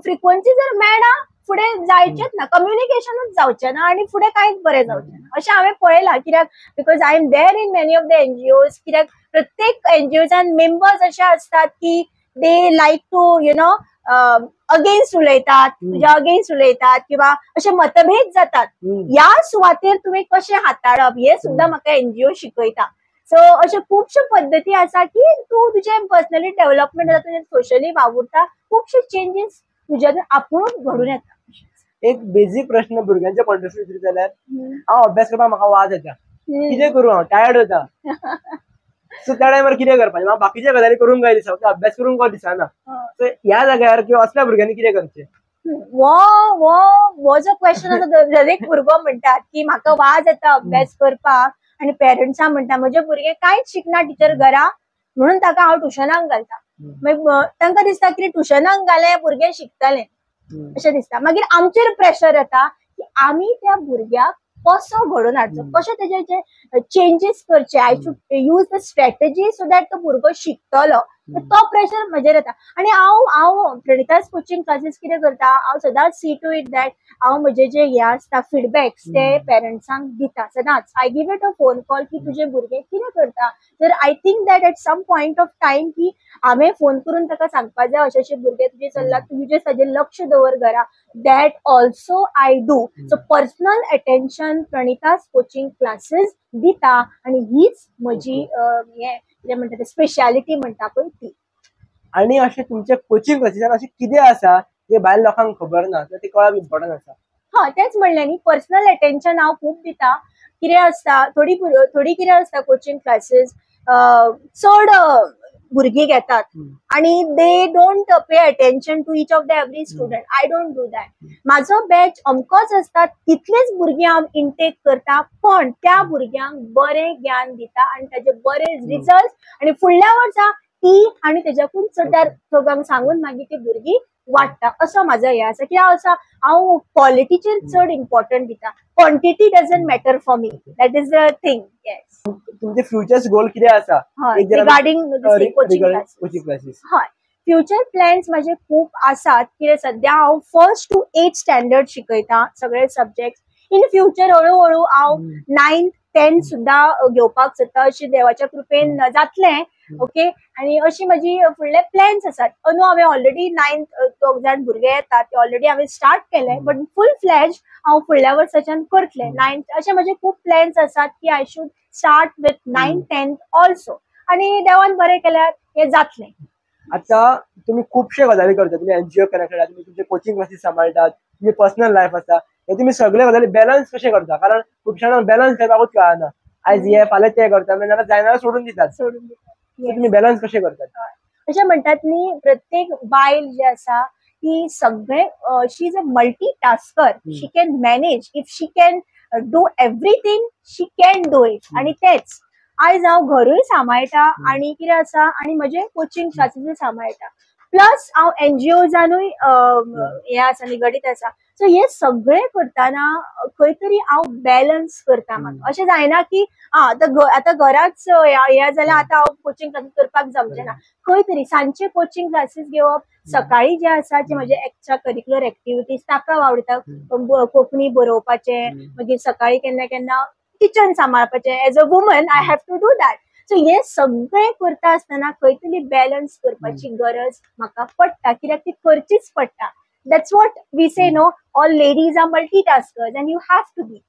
फ्रिक्वन्सी जर मेळना, फुडें जायचेच ना, कम्युनिकेशनूच जावचें ना आनी फुडें कांयच बरें जावचें ना, अशें हांवें पळयलां. कित्याक because I am there in many of the NGOs. कित्याक प्रत्येक एनजीओजान मेंबर्स अशे आसतात की they like to against उलयतात, तुज्या अगेन्स्ट उलयतात किंवा अशे मतभेद जातात. ह्या सुवातेर तुवें कशें हाताळप हें सुद्दां म्हाका एनजीओ शिकयता. सो अश्यो खुबश्यो पद्दती आसा की तूं तुजें पर्सनली डेव्हलपमेंट जाता, तुजें सोशली वावुरता, खुबशे चेंजीस तुज्यान आपुणूच घडून येता. एक बेजीक प्रश्न भुरग्यांच्या पॉयंट ऑफ व्यू जाल्यार, हांव अभ्यास करपाक म्हाका वाज येता, कितें करूं, हांव टायर्ड जाता. सो त्या टायमार कितें करपाचें? म्हाका बाकीच्या गजाली करूंक काय दिसता, अभ्यास करूंक काय दिसना. सो ह्या जाग्यार किंवा असल्या भुरग्यांनी कितें करचें? वो वो वो जो क्वेश्चन आसा, दरेक भुरगो म्हणटात की म्हाका वाज येता अभ्यास करपाक आनी पेरंट्सां म्हणटा म्हजें भुरगें कांयच शिकना टिचर घरा, म्हणून ताका हांव ट्युशनाक घालता. मागीर तांकां दिसता की ट्युशनाक घालें भुरगें शिकतलें अशें दिसता. मागीर आमचेर प्रेशर येता की आमी त्या भुरग्याक कसो घडोवन हाडचो, कशें तेजे जे चेंजीस करचे, I should use the strategy so that तो भुरगो शिकतलो. तो प्रेशर म्हजेर येता. आनी हांव हांव प्रणितास कोचिंग क्लासीस कितें करता, हांव सदांच सी टू it that हांव म्हजे जे हे आसता फिडबॅक्स ते पेरंट्सांक दिता सदांच. I give it a phone call की तुजें भुरगें कितें करता. जर I think that at some point of time की हांवें फोन करून ताका सांगपा जाय, अशें अशें भुरगें तुजें चल्लां, तुजें ताजेर लक्ष दवर घरा, that also I do. So personal attention Pranita's coaching classes दिता आनी हीच म्हजी हें कितें म्हणटा ते स्पेशालिटी म्हणटा पळय ती. आनी अशें तुमच्या कोचिंग क्लासीसान अशें कितें आसा जें भायर लोकांक खबर ना, तें कळप इम्पॉर्टंट आसा? हय, तेंच म्हणलें न्ही, पर्सनल अटेन्शन हांव खूब दिता. कितें आसता, थोडी थोडी कितें आसता, कोचिंग क्लासीस चड भुरगीं घेतात आनी they don't pay attention to each of the every student. I don't do that. म्हाजो बॅच अमकोच आसता, तितलेच भुरगीं हांव इनटेक करता, पण त्या भुरग्यांक बरें ज्ञान दिता आनी ताजे बरे रिजल्ट आनी फुडल्या वर्सा ती आनी तेज्याकून चड त्या दोगांक सांगून मागीर ती भुरगीं वाडटा, असो म्हाजो हें आसा. कित्याक आसा, हांव क्वॉलिटीचेर चड इम्पॉर्टंट दिता, quantity doesn't matter for me, that is the thing. Yes. तुमचे फ्युचर गोल कितें आसा? हय, रिगार्डिंग कोचिंग कोचिंग क्लासीस. हय, फ्युचर प्लॅन्स म्हाजे खूब आसात. कित्याक सद्या हांव फर्स्ट टू एथ स्टँडर्ड शिकयता सगळे सब्जेक्ट. इन फ्युचर हळू हळू हांव नायन्थ टेन्थ सुद्दां घेवपाक सोदता, अशी देवाच्या कृपेन जातलें. ओके, आनी अशी म्हजी फुडले प्लॅन्स आसात. अंदू हांवें ऑलरेडी नायन्थ दोग जाण भुरगे येतात ते ऑलरेडी हांवें स्टार्ट केले, बट फूल फ्लॅज हांव फुडल्या वर्साच्यान करतलें नायन्थ. अशे म्हजे खूब प्लॅन्स आसात की I should start with ninth 10th also, आनी देवान बरें केल्यार हें जातलें. आता तुम्ही खुबशे गजाली करता, तुम्ही एनजीओ कनेक्टेड आहात, तुम्ही तुमचे कोचिंग क्लासीस सांबाळटात, तुमी पर्सनल लायफ आसा, हे तुम्ही सगळे गजाली बॅलन्स कशे करता? कारण खुबश्या जाणांक बॅलन्स करपाकूच कळना, आयज हे फाल्यां ते करता, मागीर जायना सोडून दितात. सोडून दितात. तुम्ही बॅलन्स कशे करतात? अशें म्हणटात न्ही, प्रत्येक बायल जी आसा ती सगळे, she is a multitasker. She can manage, if she can do everything, she can do it. आनी तेच आयज हांव घरूय सांबाळटा आनी कितें आसा आनी म्हजे कोचिंग क्लासीसूय सांबाळटा, प्लस हांव एनजीओजानूय हें आसा, निगडीत आसा. सो हे सगळें करतना खंय तरी हांव बॅलन्स करता. म्हाका अशें जायना की आं आतां घराच हें जाल्यार आतां हांव कोचिंग क्लासीस करपाक जमचें ना. खंय तरी सांजचे कोचिंग क्लासीस घेवप, सकाळी जे आसा जे म्हजे एक्स्ट्रा करिक्युलर एक्टिविटीज ताका वावुरता, कोंकणी बरोवपाचें, मागीर सकाळी केन्ना केन्ना kitchen सांबाळपाचें. As a woman I have to do that. So हें सगळें करता आसतना खंय तरी बॅलन्स करपाची गरज म्हाका पडटा, कित्याक ती करचीच पडटा. That's what we say, no, all ladies are multitaskers and you have to be.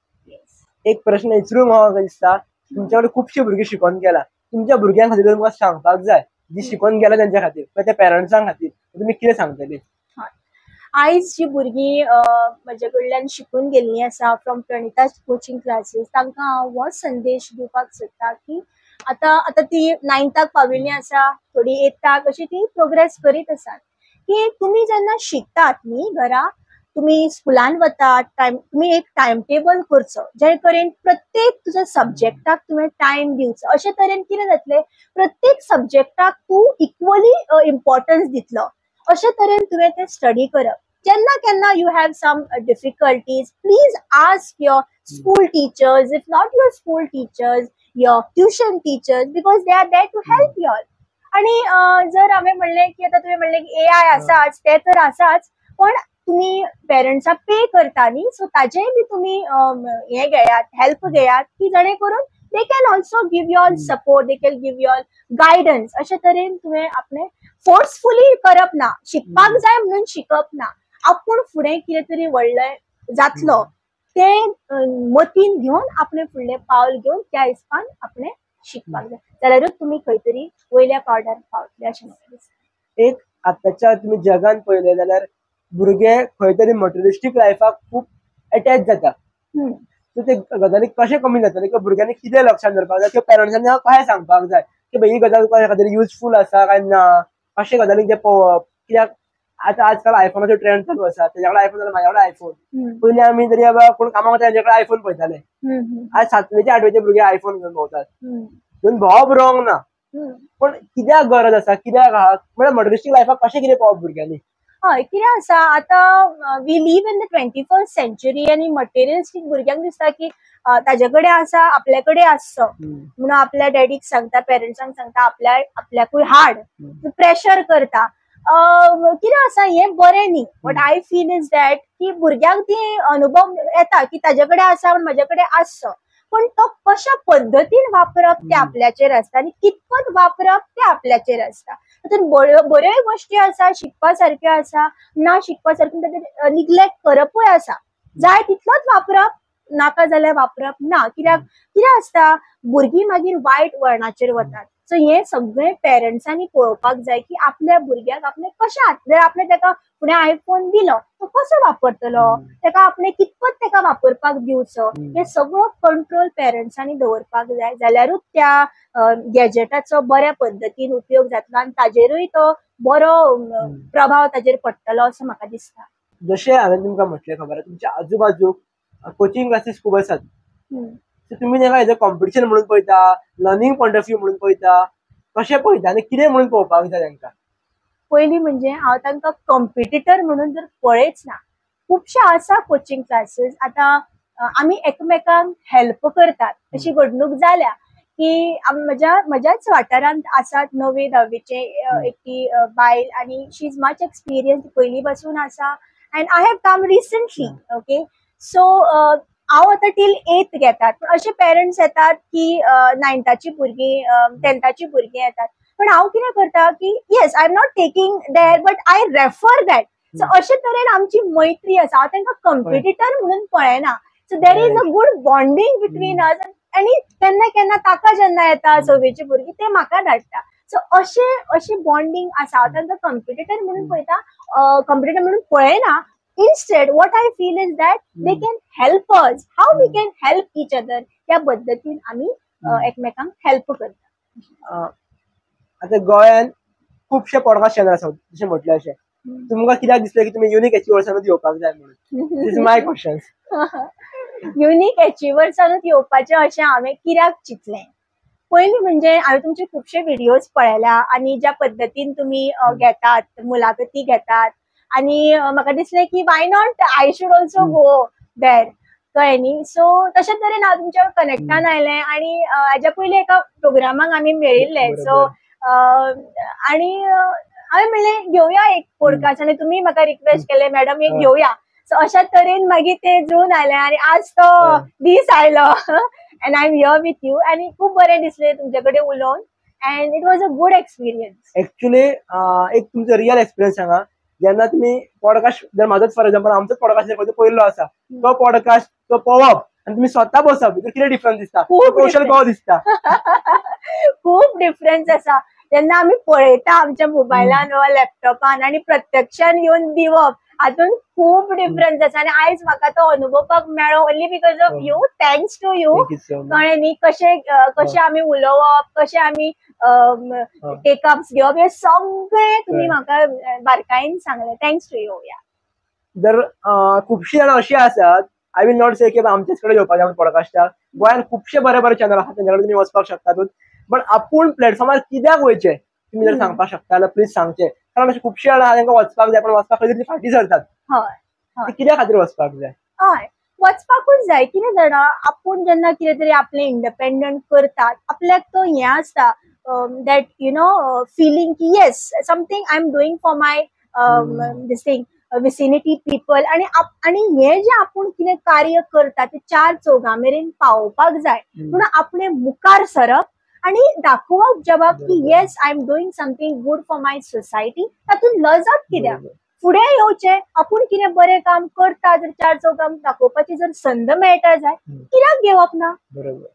एक प्रश्न विचारूंक म्हाका दिसता, तुमच्या कडेन खुबशीं भुरगीं शिकोन गेला, तुमच्या भुरग्यां खातीर तुमकां सांगपाक जाय, जी शिकोन गेला तेंच्या खातीर, त्या पेरंट्सां खातीर तुमी कितें सांगतली? आयज जी भुरगीं म्हजे कडल्यान शिकून गेल्लीं आसा फ्रॉम प्रणितास कोचिंग क्लासीस, तांकां हांव हो संदेश दिवपाक सोदता की आतां आतां ती नायन्थाक पाविल्लीं आसा, थोडीं एथाक, अशी ती प्रोग्रेस करीत आसात की तुमी जेन्ना शिकतात न्ही घरा, तुम्ही स्कुलान वतात टायम, तुमी एक टायम टेबल करचो जेणे करून प्रत्येक तुज्या सब्जेक्टाक तुवें टायम दिवचो. अशे तरेन कितें जातलें, प्रत्येक सब्जेक्टाक तूं इक्वली इम्पॉर्टन्स दितलो. अशे तरेन तुवें तें स्टडी करप. जेन्ना केन्ना you have some difficulties, please ask your school teachers, if not your school teachers, your tuition teachers, because they are there to help you all. आणि जर हांवें म्हणलें की आतां तुवें म्हणलें की एआय आसाच, तें तर आसाच, पण तुमी पेरंट्साक पे करता न्ही, सो ताजेय बी तुमी हें घेयात, हेल्प घेयात की जेणे करून they can also give you all support, they can give you all guidance. अशे तरेन तुवें आपलें फोर्सफुली करप ना, शिकपाक जाय म्हणून शिकप ना, आपूण फुडें कितें तरी व्हडलें जातलो तें मतीन घेवन आपणें फुडलें पावल घेवन त्या हिसपान आपणें शिकपाक जाय, जाल्यारूच तुमी खंय तरी वयल्या पावंड्यार पावतले अशें म्हाका दिसता. एक आतांच्या तुमी जगान पळयलें जाल्यार भुरगे खंय तरी मटेरियलिस्टीक लायफाक खूब एटॅच जाता. सो ते गजाली कशें कमी जातले किंवा भुरग्यांनी कितें लक्षांत दवरपाक जाय किंवा पेरंट्सांनी कशें सांगपाक जाय की भाई ही गजाल तुका खातीर युजफूल आसा काय ना, कशें गजालींक ते पळोवप. कित्याक आतां आजकाल आयफोनाचो ट्रेंड चालू आसा, तेज्या कडेन आयफोन जाल्यार म्हाज्या कडेन आयफोन. पयलीं आमी तरी बाबा कोण कामाक वता तेंच्या कडेन आयफोन पळयताले, आज सातवेचे आठवेचे भुरगे आयफोन घेवन भोंवतात. घेवन भोंवप रॉंग ना, पण कित्याक गरज आसा, कित्याक आहा म्हळ्यार मटेरियलिस्टीक लायफाक कशें कितें पळोवप भुरग्यांनी. हय, कितें आसा आतां we live in the 21st century आनी मटेरियलिस्टीक भुरग्यांक दिसता की ताजे कडेन आसा आपल्या कडेन आसचो म्हणून आपल्या डॅडीक सांगता, पेरंट्सांक सांगता आपल्या आपल्याकूय हाड, प्रेशर करता. कितें आसा हें बरें न्ही. What I feel is that की भुरग्यांक ती अनुभव येता की ताजे कडेन आसा म्हण म्हजे कडेन आसचो, पण तो कशा पद्दतीन वापरप तें आपल्याचेर आसता आनी कितपत वापरप तें आपल्याचेर आसता. तातूंत बऱ्यो बऱ्योय गोश्टी आसा, शिकपा सारक्यो आसा, ना शिकपा सारक्यो निग्लेक्ट करपूय आसा. जाय तितलोच वापरप, नाका जाल्यार वापरप ना. कित्याक कितें आसता भुरगीं मागीर वायट वळणाचेर वतात. सो हें सगळें पेरंट्सांनी पळोवपाक जाय की आपल्या भुरग्याक आपणें कशें, जर आपणें ताका फुडें आयफोन दिलो तो कसो वापरतलो, ताका आपणें कितपत ताका वापरपाक दिवचो, हें सगळो कंट्रोल पेरंट्सांनी दवरपाक जाय, जाल्यारूच त्या गॅजेटाचो बऱ्या पद्दतीन उपयोग जातलो आनी ताजेरूय तो बरो प्रभाव ताजेर पडटलो असो म्हाका दिसता. जशें हांवें तुमकां म्हटलें, खबर आसा तुमच्या आजूबाजूक कोचिंग क्लासीस खूब आसात, तुमी ताका एज अ कॉम्पिटिशन म्हणून पळयता, लर्निंग पॉयंट ऑफ व्यू म्हणून पळयता, कशें पळयता आनी कितें म्हणून पळोवपाक जाय तांकां? पयलीं म्हणजे हांव तांकां कॉम्पिटिटर म्हणून जर पळयच ना. खुबशे आसा कोचिंग क्लासीस आतां आमी एकमेकांक हेल्प करतात अशी घडणूक जाल्या की म्हज्याच वाठारांत आसात 9वी 10वीचे एकटी बायल आनी शी is much experience, पयलीं पासून आसा and I have come recently. Okay, so हांव आतां टील 8th घेतात, पूण अशे पेरंट्स येतात की 9थाची भुरगीं, 10थाची भुरगीं येतात, पण हांव कितें करता की yes I am not taking there but I refer that. So अशे तरेन आमची मैत्री आसा, हांव तांकां कॉम्पिटिटर म्हणून पळयना. So there is a good bonding between us. आनी केन्ना केन्ना ताका जेन्ना येता 6वेची भुरगीं ते म्हाका धाडटा. सो अशें बॉन्डिंग आसा, हांव तांकां कॉम्पिटिटर म्हणून पळयता, कॉम्पिटिटर म्हणून पळयना. Instead, what I feel is that they can help us, how we can help each other. त्या पद्दतीन आमी एकमेकांक हेल्प करता. आतां गोंयांत खुबशे पॉडकास्ट चॅनल आसात जशें म्हटलें अशें, तुमकां कित्याक दिसलें की तुमी युनीक अचिवर्सानूच येवपाक जाय म्हणून? This is my question. Unique अचिवर्सानूच येवपाचें अशें हांवें कित्याक चिंतलें? पयलीं म्हणजे हांवें तुमचे खुबशे व्हिडियोज पळयल्या आनी ज्या पद्दतीन तुमी घेतात, मुलाखती घेतात, आनी म्हाका दिसलें की why not I should also go there, कळ्ळें न्ही. सो तशें तरेन हांव तुमच्या कनेक्टान आयलें आनी हाज्या पयलीं एका प्रोग्रामाक आमी मेळिल्ले. सो आनी हांवें म्हणलें घेवया एक पॉडकास्ट आनी तुमी म्हाका रिक्वेस्ट केलें मॅडम एक घेवया. सो अशा तरेन मागीर तें जुळून आयलें आनी आज तो दीस आयलो and I am here with you आनी खूब बरें दिसलें तुमचे कडेन उलोवन and it was a good experience. Actually एक तुमचो रियल एक्सपिरियन्स सांगा, जेन्ना तुमी पॉडकास्ट, जर म्हाजोच फॉर एक्झाम्पल आमचोच पॉडकास्ट जर पयल्लो आसा, तो पॉडकास्ट तो पळोवप आनी तुमी स्वता बसप भितर कितें डिफरन्स दिसता? कौशल कसो दिसता? खूब डिफरन्स आसा. जेन्ना आमी पळयता आमच्या मोबायलान वा लॅपटॉपान आनी प्रत्यक्षान येवन दिवप हातून खूब डिफरन्स आसा आनी आयज म्हाका तो अनुभवपाक मेळ्ळो only because of you, thanks to you. कळ्ळें न्ही, कशें कशें आमी उलोवप, कशें आमी टेकअप्स घेवप, हें सगळें तुमी म्हाका बारकायेन सांगलें. Thanks to you. या जर खुबशीं जाणां अशीं आसात, I will not से की आमचेच कडेन येवपाक जाय पॉडकास्टाक. गोंयान खुबशे बरे बरे चॅनल आसात, तेंच्या कडेन तुमी वचपाक शकतात. बट आपूण प्लॅटफॉर्मार कित्याक वयचें तुमी जर सांगपाक शकता जाल्यार प्लीज सांगचें, कारण अशे खुबशे जाणां आहा, तांकां वचपाक जाय, पण वचपाक खंय तरी फाटीं सरतात. ते कित्या खातीर वचपाक जाय? हय, वचपाकूच जाय. कितें जाणा, आपूण जेन्ना कितें तरी आपलें इंडिपेंडंट करतात, आपल्याक तो हें आसता, that you know feeling की yes, something I am doing for my this thing, vicinity people. आणि आणि हे जे आपूण कितें कार्य करता ते चार चौगां मेरेन पावोवपाक जाय म्हणून आपणे मुखार सरप आणि दाखोवप जगाक की yes, I am doing something good for my society. तातूंत लजप कित्याक? फुडें येवचें, आपूण कितें बरें काम करता जर चार चौगांक दाखोवपाची जर संद मेळटा जाय, कित्याक घेवप ना? बरोबर.